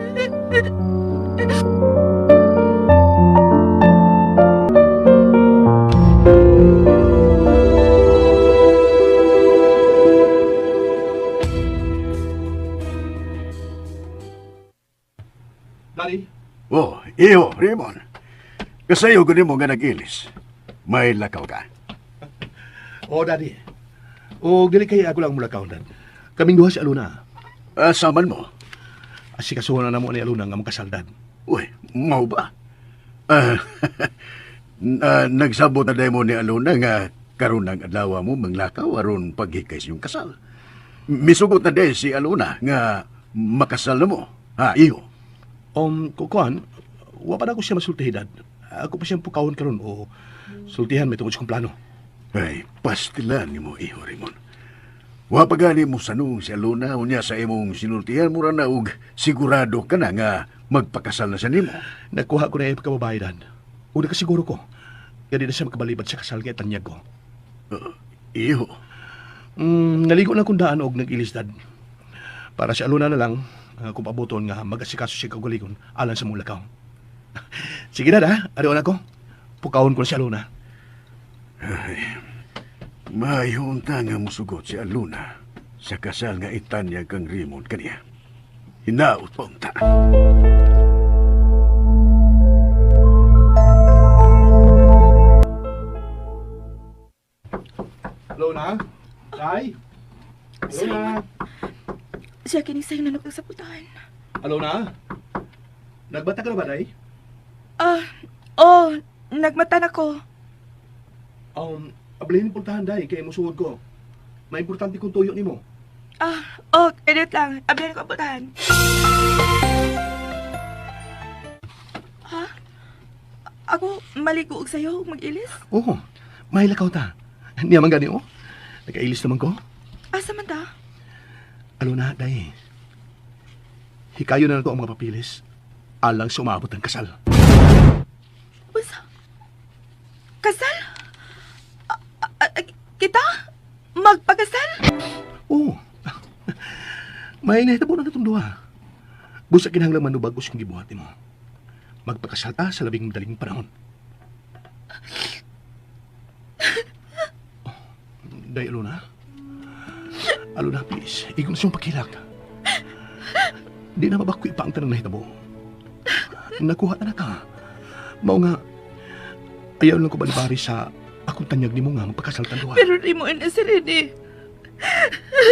Daddy? Oh, iho, Raymond. Kasayo ko nimo nga nag-ilis. May lakaw ka. Oo, Daddy. O dili kay ako lang mulakaw, Dad. Kaming duha si Alona. Saman mo? Asikasuhan na namo ni Alona nga makasal, Dad. Uy, mau ba? Nagsabot na demo ni Alona nga karon ng adlaw mo manglakaw aron paghikay sa iyong kasal. Misugot na day si Alona nga makasal na mo. Ha, iho. Kukuan, wa pa na ako siya masultihi, Dad. Ako pa siyang pukawon karon o sultihan may tungod sa kong plano. Ay, pastilan ni mo, iho, Raymond. Wa pa gani mo sanong si Alona, unya sa imong sinultihan mo ra na og sigurado ka na nga magpakasal na siya nimo. Nagkuha ko na yung pagkababae, Dad. Una ka siguro ko. Gani na siya makabalibad sa kasal nga itanyag ko. Iho. Naligo na kong daan og nag-ilis, Dad. Para si Alona na lang, kung pabuton nga mag-asikaso siya kaugalingon alang sa mong lakaw. Sige, Dad, ha? Ariwan ako. Pukawon ko na si Alona. Ay, mayunta nga musugot si Alona sa kasal nga itanyag kang Raymond kaniya. Hinaut pa unta. Alona? Day? Alona? Siya kini sa'yo nanok sa putahan. Alona? Nagbata ka na ba, Day? Oh, nagmata na ko. Ablihin puntahan, Day, kay musuod ko. May importante kong tuyo nimo. Oh, edit lang. Ablihin ko ang putahan. Ha? Ako, maligo og sayo, mag-ilis? Oo, may lakaw ta. Niya man gani, oh. Nagkailis naman ko. Asa man ta? Alona, Day. Hikayo na lang to ang mga papilis. Alang sa umabot ang kasal. Unsa? Kasal? Kita? Magpakasal? Oo. May nahitabo na natong duha. Busa kinahanglan manubag kung gibuhat nimo. Magpakasal ta sa labing madaling panahon. Oh, Day, Alona. Alona, please. Igong siyang pakilak. Di na mabakoy pa ang tanang nahitabo. Nakuha na na ka. Mao nga, ayaw lang ko balibari sa akong tanyag nimo nga magpakasal tang duha. Pero di mo na si Rene.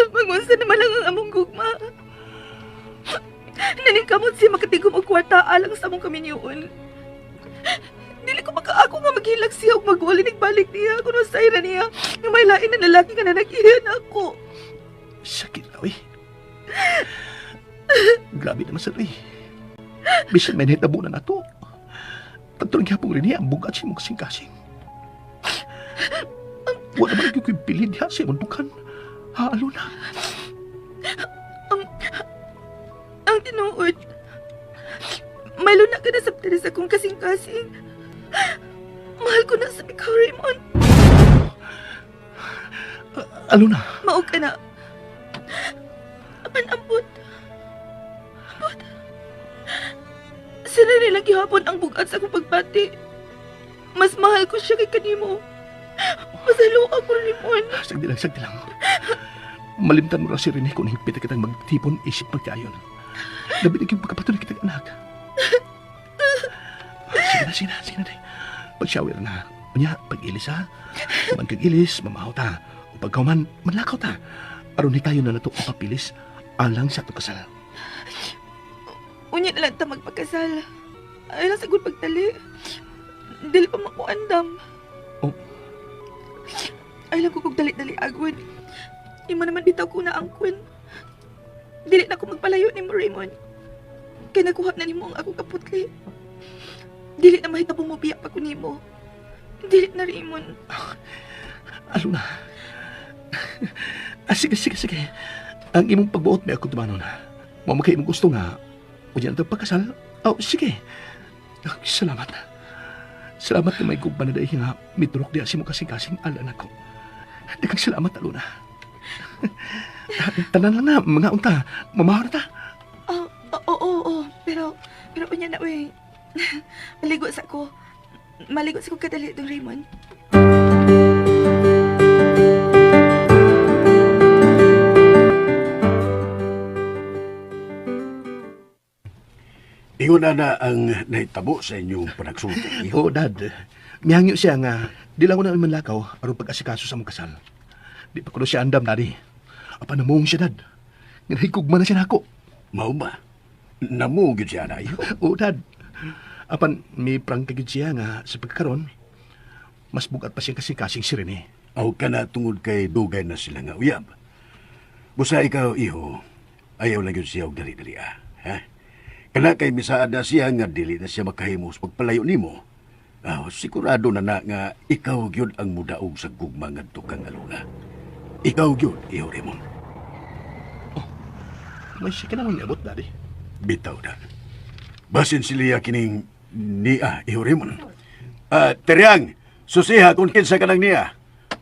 Magunsa naman lang ang among gugma. Naningkamot siya makatigom og kwarta alang sa among kaminyoon. Dili ko makaako nga maghilak siya og magwali balik niya kuno sa ira niya nga may lain na lalaki nga nanagihan ako. Sakit na, eh. Grabe naman sa eh. Bisan may nahitabo na nato. Pagtulong gyapon rin niya, ang bugat siya mong kasing-kasing. Wala man gyud ko'y bilin diha sa imong dukan. Ha, Alona? Ang tinuod, may luna ka na sa sa akong kasing-kasing. Mahal ko na sa ikaw, Raymond. Alona? Mao ka na. Apan ambot. Ambot. Sila nila gihapon ang bugat sa akong pagbati. Mas mahal ko siya kay kanimo. Masalo ako, Raymond. Sagdi lang, sagdi lang. Malimtan mo ra si Rene kung higpit kitang magtipon isip pagkayon. Labi na yung pagkapatuloy kitang anak. Sige na, sige na, sige na, day. Pag-shower na. Unya, pag-ilis ha. Kuman kag ilis, mamahaw ta. O pagkauman, manlakaw ta. Aron ni tayo na nato ang papilis alang sa atong kasal. Unya na lang ta magpakasal. Ay lang sagud pagtali. Dili pa makuandam. Oh. Ay lang ko kog dali-dali agwad. Imo naman bitaw ko na angkon. Dili na ko magpalayo nimo, Raymond. Kay nakuha na nimo ang akong kaputli. Dili na mahitabo mo biya pa ko nimo. Dili na, Raymond. Alona. Sige, sige, sige. Ang imong pagbuot may ako tumanon. Mao man kay imong gusto nga. Unya na pagkasal. Oh, sige. Oh, salamat. Salamat na may gugma na dahil nga miturok diya si mo kasing-kasing alan ako. Daghang salamat, Alona. Tanan lang na, mga unta. Mamahaw na ta. Oh, oo, oo, oo. Pero unya na, uy. Maligo sa ko. Maligo sa ko kadali dong, Raymond. Ingon na na ang nahitabo sa inyong panagsulti. Oo, Dad. Mihangyo siya nga, di lang ko na manlakaw aron pag-asikaso sa mong kasal. Di pa ko na siya andam, Daddy. Apa namuong siya, Dad. Nga nahigugma na siya nako. Mao ba? Namuong gyud siya na iyo. Oo, Dad. Apan may prangka gyud siya nga sa pagkaron, mas bugat pa siyang kasing-kasing si Rene. Aw ka na tungod kay dugay na sila nga uyab. Busa ikaw, iho, ayaw lang gyud siya og dali-dali, ah. Ha? Kana kay misaad na siya nga dili na siya makahimos pagpalayo nimo. Sigurado na na nga ikaw gyud ang mudaog sa gugma ngadto kang Alona. Ikaw gyud, iho Raymond. May siya ka naman niabot, Daddy. Bitaw na. Basin sila kining niya, iho Raymond. Teryang, susiha kung kinsa ka nang niya.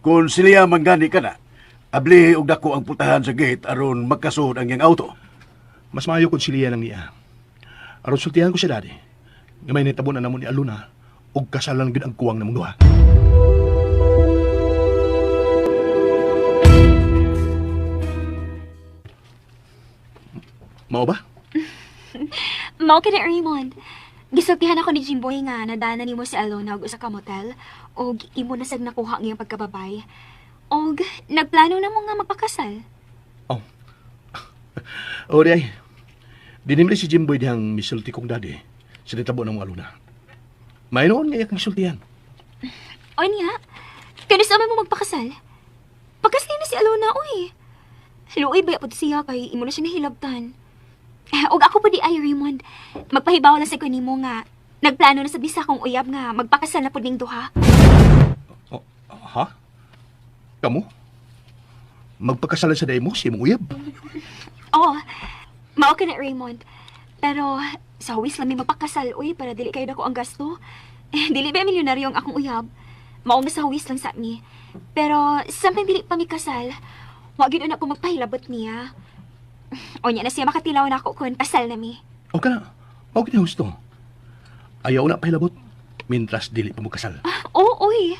Kung sila manggani ka na, abli og dako ang putahan sa gate aron makasud ang iyang auto. Mas maayo kung siliya ng niya. Aron sultihan ko siya, Daddy. Nga may nitabo na namo ni Alona og kasalan gyud ang kuwang namong duha. Mao ba? Mao ka na, Raymond. Gisultihan ako ni Jimboy nga nadana nimo si Alona og usa ka motel og imo na sad nakuha ang iyang pagkababay. Og nagplano na mo nga magpakasal. Oh. O di ay. Dinimli si Jimboy dihang misulti kong daddy sa ditabo ng mga Alona. May noon nga iyang sultihan. O niya, kanus man mo magpakasal? Pagkasal na si Alona, oy. Luoy ba pod siya kay imo na siya nahilabtan. Og ako pa di ay, Raymond. Magpahibaw lang sa ko nimo nga nagplano na sa bisa kong uyab nga magpakasal na pud ning duha. Oh, ha? Kamu? Magpakasalan sa day mo, si imong uyab. Oh, mao ka na, Raymond. Pero sa huwis lang may magpakasal, uy, para dili kayo dako ang gasto. Eh, dili ba milyonaryo ang akong uyab? Mao nga sa huwis lang sa mi. Pero samtang dili pa mi kasal, wa gyud na ko magpahilabot niya. O niya na siya makatilaw na ako kun kasal na mi. O ka na. O ka na husto. Ayaw na pahilabot. Mintras dili pa mo kasal. Oo, oy.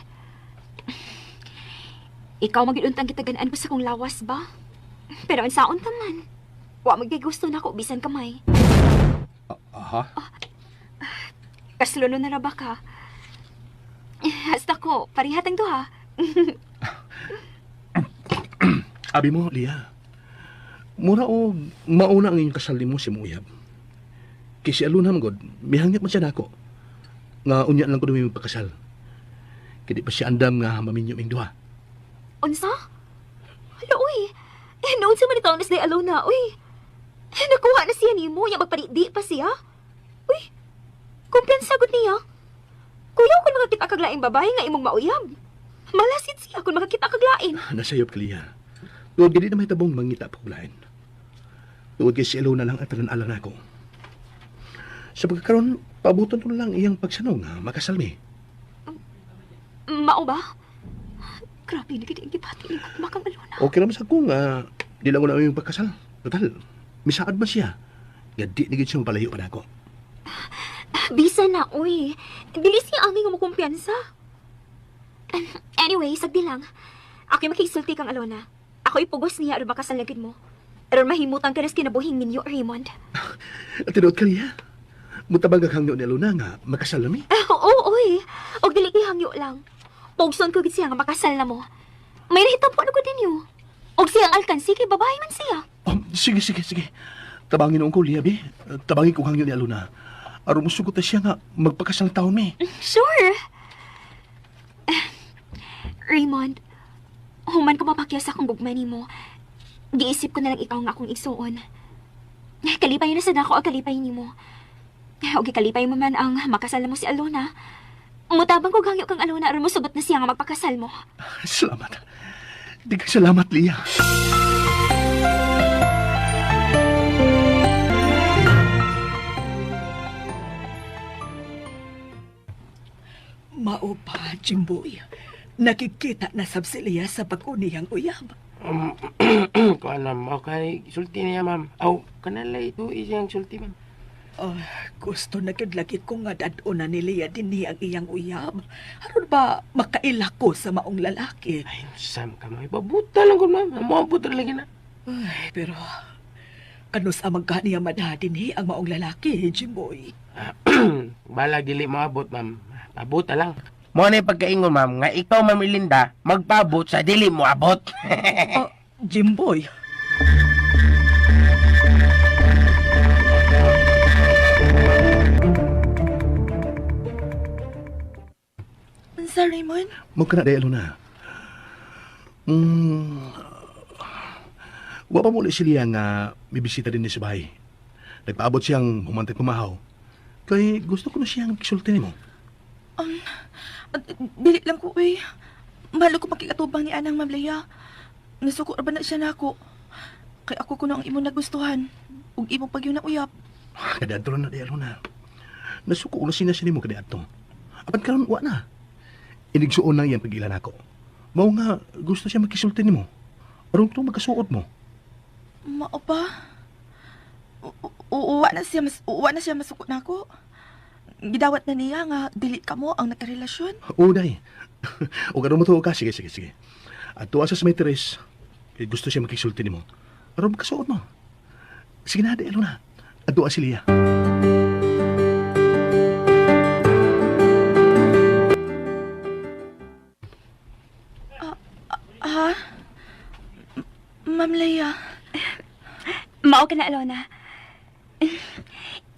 Ikaw magiuntang gitagan-an ko sa kong lawas ba? Pero ang saon ta man. Wa magyay gusto nako bisan kamay. Aha. Kasluno na ra ba ka? Hasta ko, parihatang duha. Abi mo, Lia. Mura o mauna ang inyong kasal nimo si imong uyab. Kay si Alona man god, mihangit man siya nako. Nga unya lang ko dumi magpakasal. Kay di pa siya andam nga maminyo ming duha. Unsa? Hala, uy. Eh, noon sa manitaw na siya Alona, uy. Eh, nakuha na siya nimo, ya magparidi pa siya. Uy, kumpiyansa gud niya. Kuyaw kung makakita kag laing babae nga imong mauyab. Malasit siya kung makakita kag lain. Nasayop ka, Lia. Tuod gid na may tabong mangita pa og lain. Tuod kay si Alona lang ang tanan-ala nako. Sa pagkakaroon, paabuton ko na lang iyang pagsanong nga makasal mi. Mao ba? Grabe na gid ang gibati ni Gugma kang Alona. Okay naman sa ko nga di lang ko na yung pagkasal. Total, misaad ba siya? Nga di na gid siya mapalayo pa nako. Bisa na, uy. Dili siya angay nga mo kumpiyansa. Anyway, sagdi lang. Ako'y makisulti kang Alona. Ako'y pugos niya aron makasal na gid mo. Aron mahimutan ka nas kinabuhing ninyo, Raymond. At tinuod ka niya. Mutabang kag hangyo ni Alona nga makasal na mi. Oo, uy. Og dili kay hangyo lang. Pugson ko gid siya nga makasal na mo. May nahitabo na ko ninyo. Og siyang alkansi kay babae man siya. Oh, sige, sige, sige. Tabangin noon ko, Lia, bi. Tabangin ko hangyo ni Alona. Aron musugot na siya nga magpakasal na taon mi. Sure. Raymond, human ko mapakya sa akong gugma nimo. Giisip ko na lang ikaw nga akong igsuon. Kalipay na sad ako ang kalipay nimo. Og kalipay mo man ang makasal mo si Alona. Mutabang ko hangyo kang Alona aron mosugot na siya nga magpakasal mo. Salamat. Di ka salamat, Lia. Mao pa, Jimboy. Nakikita na sab si Lia sa bag-o niyang uyab. Kuan ma'am, okay, sulti niya ma'am. Aw, kanalay ito isang sulti ma'am. Oh, gusto na gyud lagi ko nga dad-o na ni Lia dinhi ang iyang uyab. Aron ba makaila ko sa maong lalaki? Ay, sam ka ma'am. Ibabuta lang ko ma'am. Amuabot ra lagi na. Ay, pero kanus amang niya madha dinhi ang maong lalaki, Jimboy. Balag dili moabot ma'am. Pabuta lang. Mo na yung pagkaingon ma'am nga ikaw ma'am Melinda magpaabot sa dili mo abot. Oh, Jimboy. Unsa, Raymond? Mo ka na, day, Alona. Wa pa muli si Lia nga may bisita din ni sa bahay. Nagpaabot siyang humantay pumahaw. Kay gusto ko na siyang kisulti nimo. Dili lang ko, uy. Mahalo ko makikatubang ni Anang Ma'am Leia. Nasuko ra ba na siya nako? Kay ako kuno ang imong nagustuhan. Ug imong pagyo na uyap. Kadiadto na di Alona. Nasuko ko na siya nimo kadiadto. Apan karon wa na. Inigsuon lang iyang pag-ila nako. Mao nga gusto siya makisulti nimo. Aron to magkasuot mo. Mao ba? Uwa na siya mas uwa na siya masuko nako. Gidawat na niya nga dili kamo ang nagkarelasyon. Oo, day. O karon mo to ka, sige, sige, sige. At tuwa sa may Teres, kay gusto siya makisulti nimo. Aron magkasuot mo. Sige na, di Alona. At tuwa si Lia. Ha? Ma'am Leia. Mao ka na, Alona.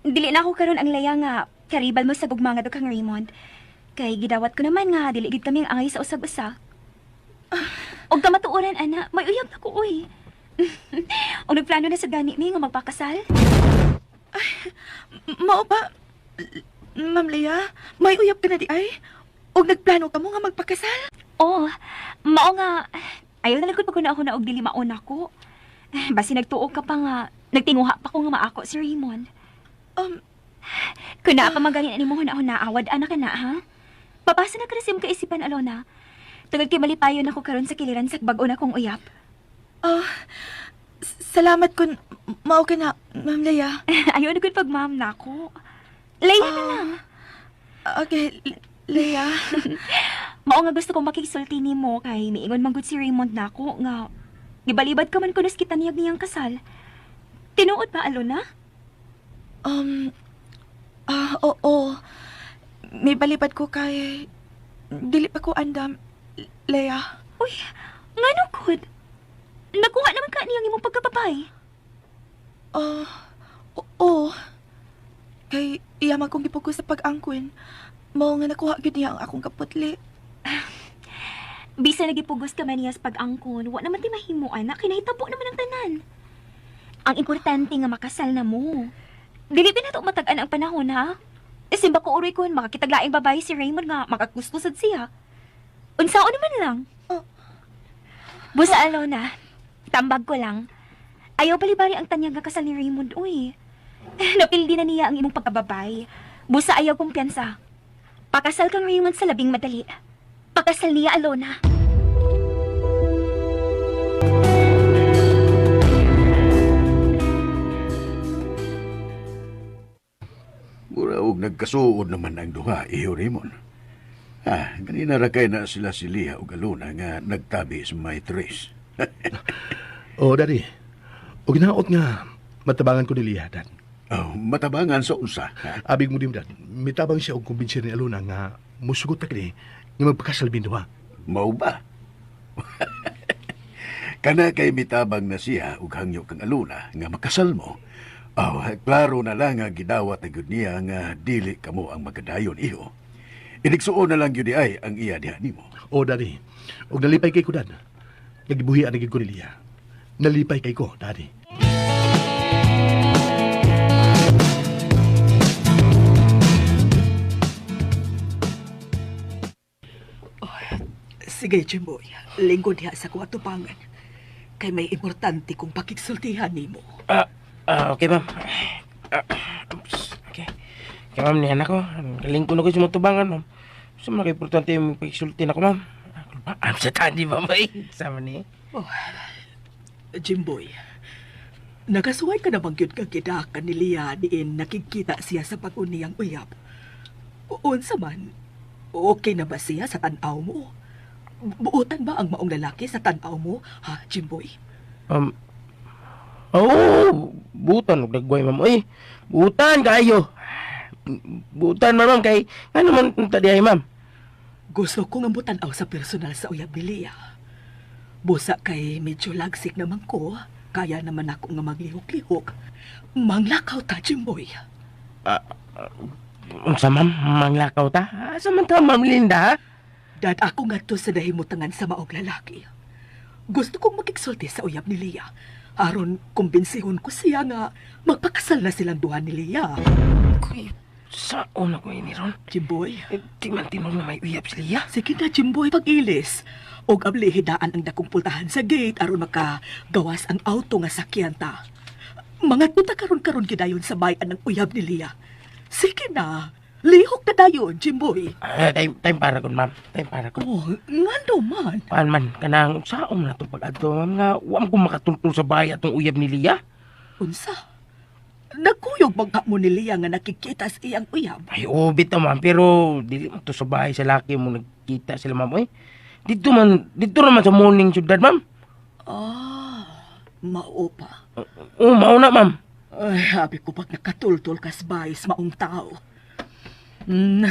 Dili na ako karon ang laya nga karibal mo sa gugma nga kang Raymond. Kay gidawat ko naman nga dili gid kami ang angay sa usag-usa. Og kamatuoran ana, may uyab na ko uy. Og nagplano na sa gani mi nga magpakasal. Mao ba? Ma'am Leia, may uyab ka na di ay? Og nagplano ka mo nga magpakasal? Oh, mao nga ayaw na lang gud pag ako na og dili mauna ko. Basi nagtuo ka pa nga, nagtinguha pa ko nga maako si Raymond. Kung naa pa man gani ani mo na naawad anak ka na ha? Papasa na ka na sa imong kaisipan, Alona. Tungod kay malipayon ako karon sa kiliran sa bag-o na kong uyap. Oh, salamat kun mao ka na, Ma'am Leia. Ayaw na gud pag ma'am nako. Leia na lang. Okay, Leia. Mao nga gusto kong makigsulti nimo kay miingon man gud si Raymond nako nga gibalibad ka man kunos kita niyag niyang kasal. Tinuod ba, Alona? Oo. May balibad ko kay dili pa ko andam, Leia. Uy, ngano gud? Nakuha naman ka niyang imong pagkapapay. Oh, oo. Kay iya man kong gipugos sa pag-angkon. Mao nga nakuha gyud niya ang akong kaputli. Bisa nagipugos ka man niya sa pag-angkon, wa naman ti mahimo anak, kinahitabo naman ang tanan. Ang importante nga makasal na mo. Dili ba nato matag-an ang panahon ha? E simba ko uroy kon makakitaglaing babae si Raymond nga makagusto sad siya. Unsaon naman lang. Oh. Busa Alona, tambag ko lang. Ayaw balibari ang tanyag nga kasal ni Raymond, uy. Napildi na niya ang imong pagkababay. Busa ayaw kumpiyansa. Pakasal kang Raymond sa labing madali. Pakasal niya, Alona. Mura og nagkasuod naman ang duha, iho Raymond. Ah, ganina ra kay na sila si Lia ug Alona nga nagtabi sa may tres. Oo, daddy. O ginaot nga, matabangan ko ni Lia, dad. Oh, matabangan sa unsa. Ha? Abig mo din, dad. Mitabang siya og kumbinsihan ni Alona nga musugot ta kini nga magpakasal bin duha. Mao ba? Kana kay mitabang na siya ug hangyo kang Alona nga makasal mo. Oh, klaro na lang nga gidawat na gyud niya nga dili kamo ang magadayon iho. Inigsuon na lang gyud ay ang iya diha nimo. Oo, daddy. Og nalipay kay ko, dad. Nagibuhian na gyud ko ni Lia. Nalipay kay ko, daddy. Sige, Jimboy. Linggo diha sa kuwa tupangan. Kay may importante kong pakigsultihan nimo. Okay, ma'am. Oops, okay. Okay, ma'am, niyan ako. Galing ko na ko sa matubangan, ma'am. Sa mga importante yung pagsulti na ko, ma'am. Am sa tani, ma'am, ay. Sama ni. Oh, Jimboy, nagasuway ka na bang gyud kang gidakan ni Lia diin nakikita siya sa pag-uniyang uyab? Unsa man, okay na ba siya sa tan-aw mo? Buotan ba ang maong lalaki sa tan-aw mo, ha, Jimboy? Oh, butan og dagway, ma'am. Uy, butan kayo. Butan man, ma'am, kay ano man ta diay, ma'am. Gusto ko nga mutan-aw sa personal sa uyab ni Lia. Busa kay medyo lagsik naman ko, kaya naman ako nga maglihok-lihok. Manglakaw ta, Jimboy. Unsa, ma'am? Manglakaw ta? Asa man ta, ma'am Linda, ha? Dad ako nga to sa dahimutangan sa maog lalaki. Gusto kong makigsulti sa uyab ni Lia. Aron kumbensihon ko siya nga magpakasal na silang duha ni Lia. Kuy, Saon ako ini ron? Jimboy. Eh, di man tinuod nga may uyab si Lia. Sige na, Jimboy, pag-ilis. Og ablihidaan ang dakong pultahan sa gate aron makagawas ang auto nga sakyan ta. Mga tuta karon-karon gidayon sa bayan ng uyab ni Lia. Sige na, lihok na dayon, Jimboy. Ah, time para kon, ma'am. Time para kon. Oh, ngano man. Paan man, kanang saon na itong pag-adto, ma'am, nga wa man ko makatungtong sa bahay atong uyab ni Lia. Unsa? Nagkuyog magka mo ni Lia nga nakikita sa iyang uyab. Ay, oh, bitaw, ma'am, pero dili man to sa bahay sa laki mo nagkita sila, ma'am, oy. Dito man, dito naman sa morning syudad, ma'am. Ah, mao pa. Oo, mao na, ma'am. Ay, habi ko pag nakatultol kas bayis maong tao.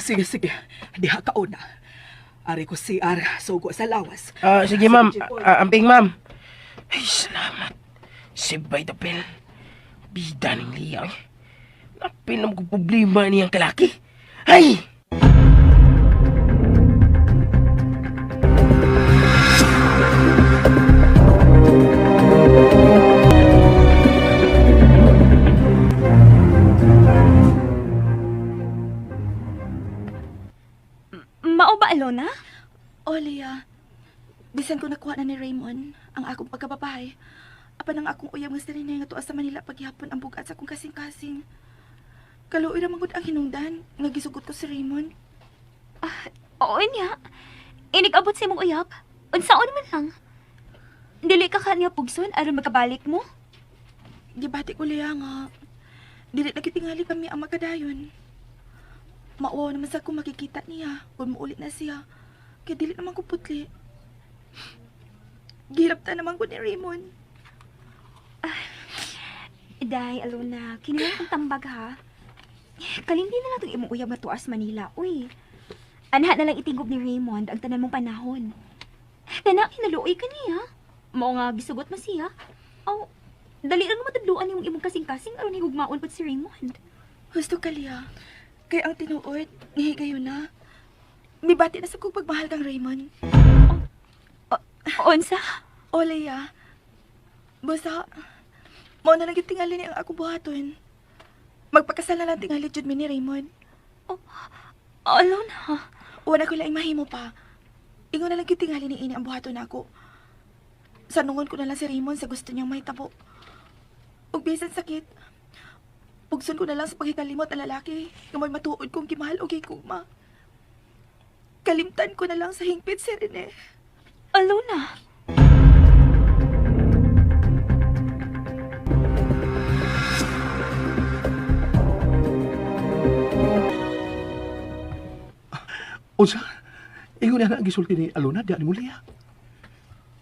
Sige, sige. Diha ka una. Ari ko CR, sugo sa lawas. Ah, sige, ma'am. Sige, Jimboy. Ah, amping, ma'am. Ay, salamat. Sibay the bell. Bida ng Lia, eh. Napil na ko problema niyang kalaki. Ay! Mao ba, Alona? O, Leah. Bisan ko nakuha na ni Raymond ang akong pagkababae. Apan ang akong uyab nga si Rene nga tuwa sa Manila paghihapon ang bugat sa akong kasing-kasing. Kaluoy ra man gud ang hinungdan nga gisugot ko si Raymond. Oo niya. Inig-abot sa imong uyab. Unsaon man lang. Dili ka kanya pugson aron makabalik mo. Gibati ko Leah nga dili na gitingali kami ang magkadayon. Mauwaw naman sa kung makikita niya kung muulit na siya. Kaya dili naman ko putli. Gihirap ta naman ko ni Raymond. Day, Alona, kinilang kong tambag ha. Kalindi na lang itong imong uyab nga tuas Manila. Uy, anha na lang itingob ni Raymond ang tanan mong panahon. Kana, kinaluoy ka niya. Mao nga gisugot mo siya. Aw, dali lang matadluan yung imong kasing-kasing aron higugmaon pud si Raymond. Husto ka, Lia. Kay ang tinuod, nihigayon na. Mibati na sa kong pagmahal kang Raymond. Unsa? O, Leia. Basta, mao na lang yung tingali ni ang akong buhaton. Magpakasal na lang tingali jud mi ni Raymond. Alona. Wala ko laing mahimo pa. Ingon na lang yung tingali ni ini ang buhaton nako. Sanungon ko na lang si Raymond sa gusto niyang mahitabo. Ug bisan sakit, pugson ko na lang sa paghikalimot ang lalaki nga may matuod kong gimahal o gikugma. Kalimtan ko na lang sa hingpit si Rene. Alona. Unsa? Ingon na ang gisulti ni Alona diha ni Lia.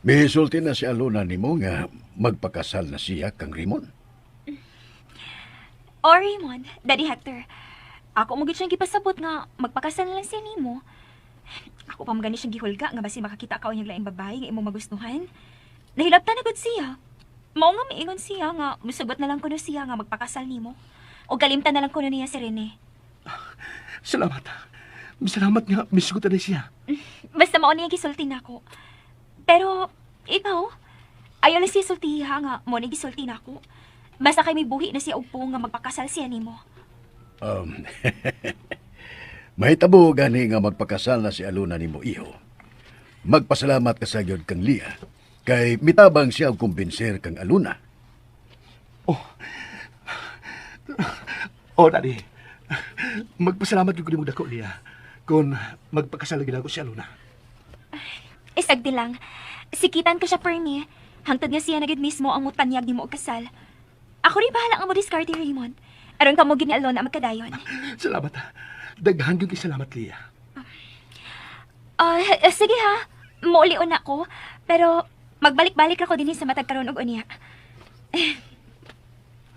Misulti na si Alona nimo nga magpakasal na siya kang Raymond. O Raymond, Daddy Hector. Ako mo gid siyang gipasabot nga magpakasal na lang siya nimo. Ako pa magani siyang gihulga nga basi makakita ka unyag laing babae nga imong magustuhan. Nahilabtan na gud siya. Mao nga miingon siya nga musugot na lang kuno siya nga magpakasal nimo. O kalimtan na lang kuno niya si Rene. Salamat. Salamat nga misugot na siya. Basta mao niya gisulti nako. Pero ikaw, ayaw lang siya sultiha nga mo ni gisulti nako. Basta kay may buhi na siya og puong nga magpakasal siya nimo. Um, mahitabo gani nga magpakasal na si Alona nimo iho. Magpasalamat ka sa gyud kang Lia kay mitabang siya og kumbinser kang Alona. Oh, daddy. Magpasalamat gyud ko nimo dako Lia kung magpakasal gyud ako si Alona. Isagdi lang. Sikitan ko siya, Permi. Hangtod nga siya na gid mismo ang mutanyag ni mo og kasal. Ako rin bahala nga mo diskarte, Raymond. Aron ka mo gid ni Alona magkadayon. Salamat. Daghan gyud kay salamat Lia. Ah, sige ha. Muulion na ako. Pero magbalik-balik ako dinhi sa matag karon og unya.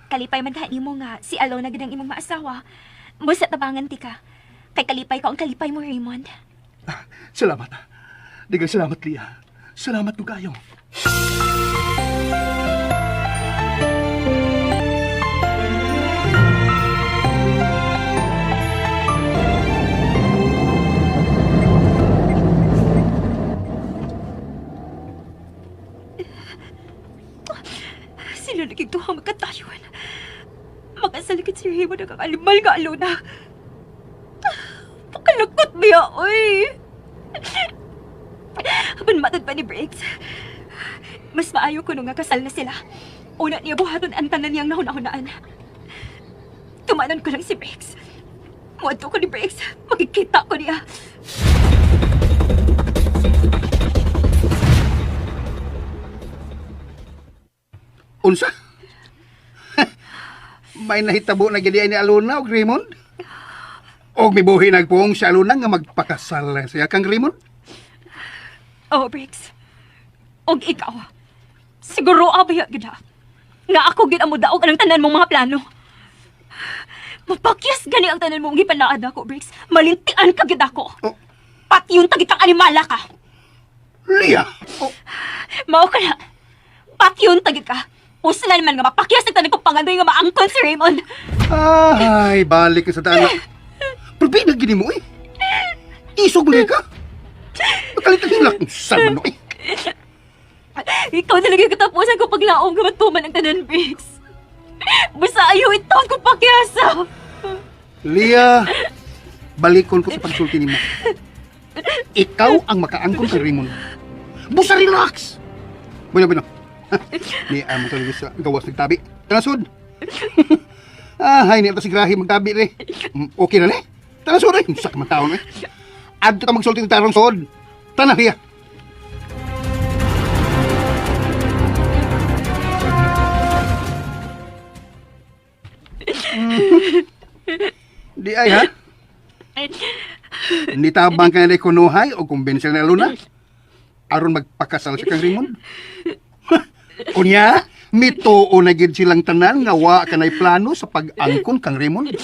Kalipay man kaha nimo nga si Alona gid ang imong maasawa. Busa tabangan ti ka. Kay kalipay ko ang kalipay mo, Raymond. Salamat. Daghang salamat Lia. Salamat ko kayo. Sila nagigtuha magkatayon. Makasalikid si Raymond ang animal nga Alona. Lukot biya, oy. Apan matod pa ni Briggs. Mas maayo kuno nga kasal na sila. Una niya buhaton ang tanan niyang nahuna-hunaan. Tumanan ko lang si Briggs. Muadto ko ni Briggs. Makikita ko niya. Unsa? May nahitabo na gid ni Alona og Raymond? Og mibuhi nagpuong si Alona nga magpakasal lang siya kang Raymond? Oh, Briggs. Og ikaw. Siguro abaya gid ha. Nga ako gid ang mudaog anang tanan mong mga plano. Mapakyas gani ang tanan mong gipanaad ako, Briggs. Malintian ka gid ako. Oh. Pati yung tagitang animala ka. Lia! Oh, Mao ka na. Pati yung tagit ka. Uslan man nga mapakyas ang tanan kong pangandoy nga maangkon si Raymond. ay, balik ka sa daan. Pero binag gini mo eh. Isog mo ka. Makalit ang hilak. Saan man no eh. Ikaw talaga yung katapusan ko paglaom nga matuman ang tanan, Briggs. Basta ayaw itaon ko pakyasa. Lia, balikon ko sa pagsulti nimo. Ikaw ang makaangkon kay Raymond. Busa relax. Bueno, bueno. Ni amo talaga sa gawas nagtabi. Tanasod. Ah, hay ni si Grahi magtabi re. Okay na ni. Tanasod eh. Sa man taon eh. Adto ka magsulti ng tarong sod. Tana Lia. Di ay ha. Nitabang ka na kunuhay o kumbensel na Luna. Aron magpakasal siya kang Raymond. Unya, mituo na gid silang tanan nga wa kanay plano sa pag-angkon kang Raymond.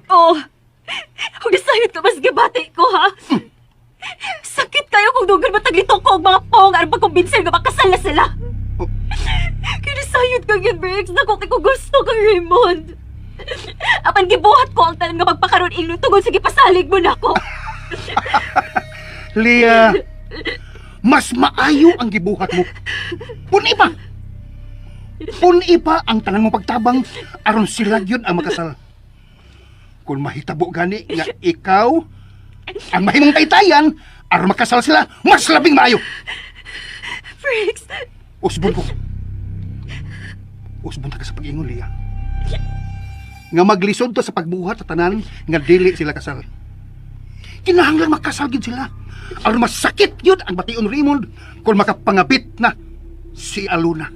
Oh, huwag sayot ka mas gibati ko, ha? Sakit kayo kung dugan mataglito ko ang mga pong aron pagkumbinsil nga makasal na sila. Oh. Kinasayot ka yun, Briggs. Naku, kay ko gusto kang Raymond. Apan gibuhat ko ang tanan nga magpakaroon ingnon tungod sa gipasalig mo nako. Lia, mas maayo ang gibuhat mo. Puni pa. Puni pa ang tanan mo pagtabang aron sila gyud ang makasal. Kung mahitabo gani nga ikaw ang mahimong taytayan aron makasal sila, mas labing maayo. Briggs, Usbon ko. Usbon ta ka sa pag-ingon, Lia. Nga maglisod ta sa pagbuhat sa tanan nga dili sila kasal. Kinahanglan makasal gid sila. Aron masakit yun ang bation Raymond kung makapangabit na si Aluna.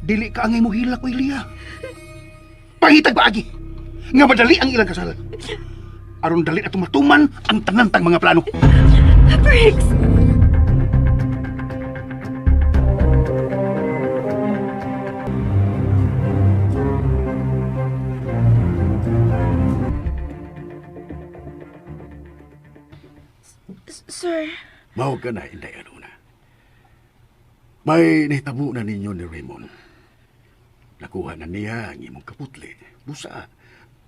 Dili ka angay mohilak oy Lia. Pangitag paagi nga madali ang ilang kasal. Aron dali na matuman ang tanan tang mga plano. Briggs! Sir, Mao ka na, Inday Aluna. May nahitabo na ninyo ni Raymond. Nakuha na niya ang imong kaputli. Busa,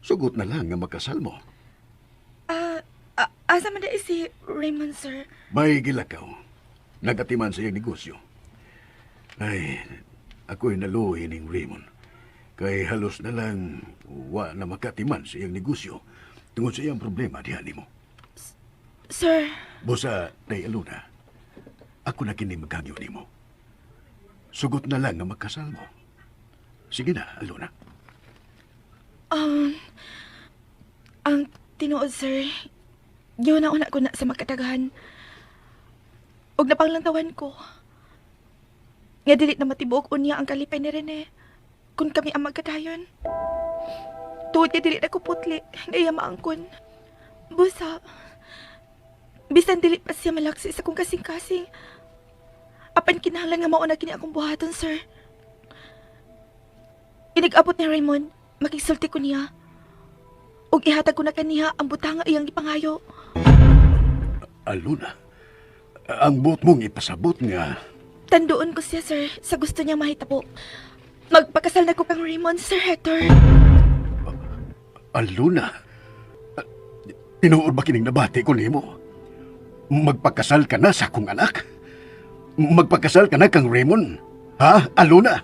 sugot na lang nga makasal mo. ah, asa man dai si Raymond, sir? May gilakaw. Nagatiman sa iyang negosyo. Ay, ako'y naluhi ning Raymond. Kay halos na lang wa na makatiman sa iyang negosyo tungod sa iyang problema diha nimo. Sir, Busa, Day Aluna, ako na kini maghangyo nimo. Sugot na lang nga makasal mo. Sige na, Aluna. um, ang tinuod, sir, yun na una ko na sa makatagahan. Og napanglantawan ko. Nga dili na matibuok unya ang kalipay ni Rene. Kung kami ang magkadayon. Tuod nga dili na ko putli, nga iya maangkon. Busa, bisan dili pa siya malaksi sa kong kasing-kasing. Apan kinahanglan nga mauna kini akong buhaton, sir. Inigabot ni Raymond, makigsulti ko niya. Ug ihatag ko na kaniya ang butang nga iyang gipangayo. Aluna, ang buot mong ipasabot nga Tanduon ko siya, sir, sa gusto niya mahitabo. Magpakasal na ko kang Raymond, Sir Hector. Aluna, tinuod ba kining nabati ko nimo? Magpakasal ka na sa akong anak? Magpakasal ka na kang Raymond? Ha, Aluna?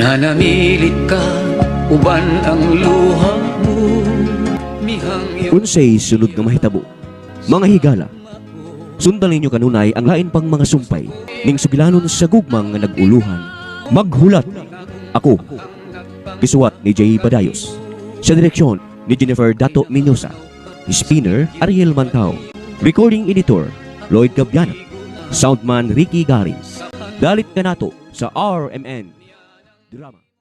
Nanamilit ka. Uban ang luha mo, mihangyo. Unsay sunod nga mahitabo? Mga higala, sundan ninyo kanunay ang lain pang mga sumpay ning sugilanon sa gugmang nga nag-uluhan. Maghulat. Ako. Gisuwat ni Jay Badayos. Sa direksyon ni Jennifer Dato Minosa. Spinner Ariel Mantao. Recording editor Lloyd Gabiana. Soundman Ricky Garin. Dalit kanato sa RMN Drama.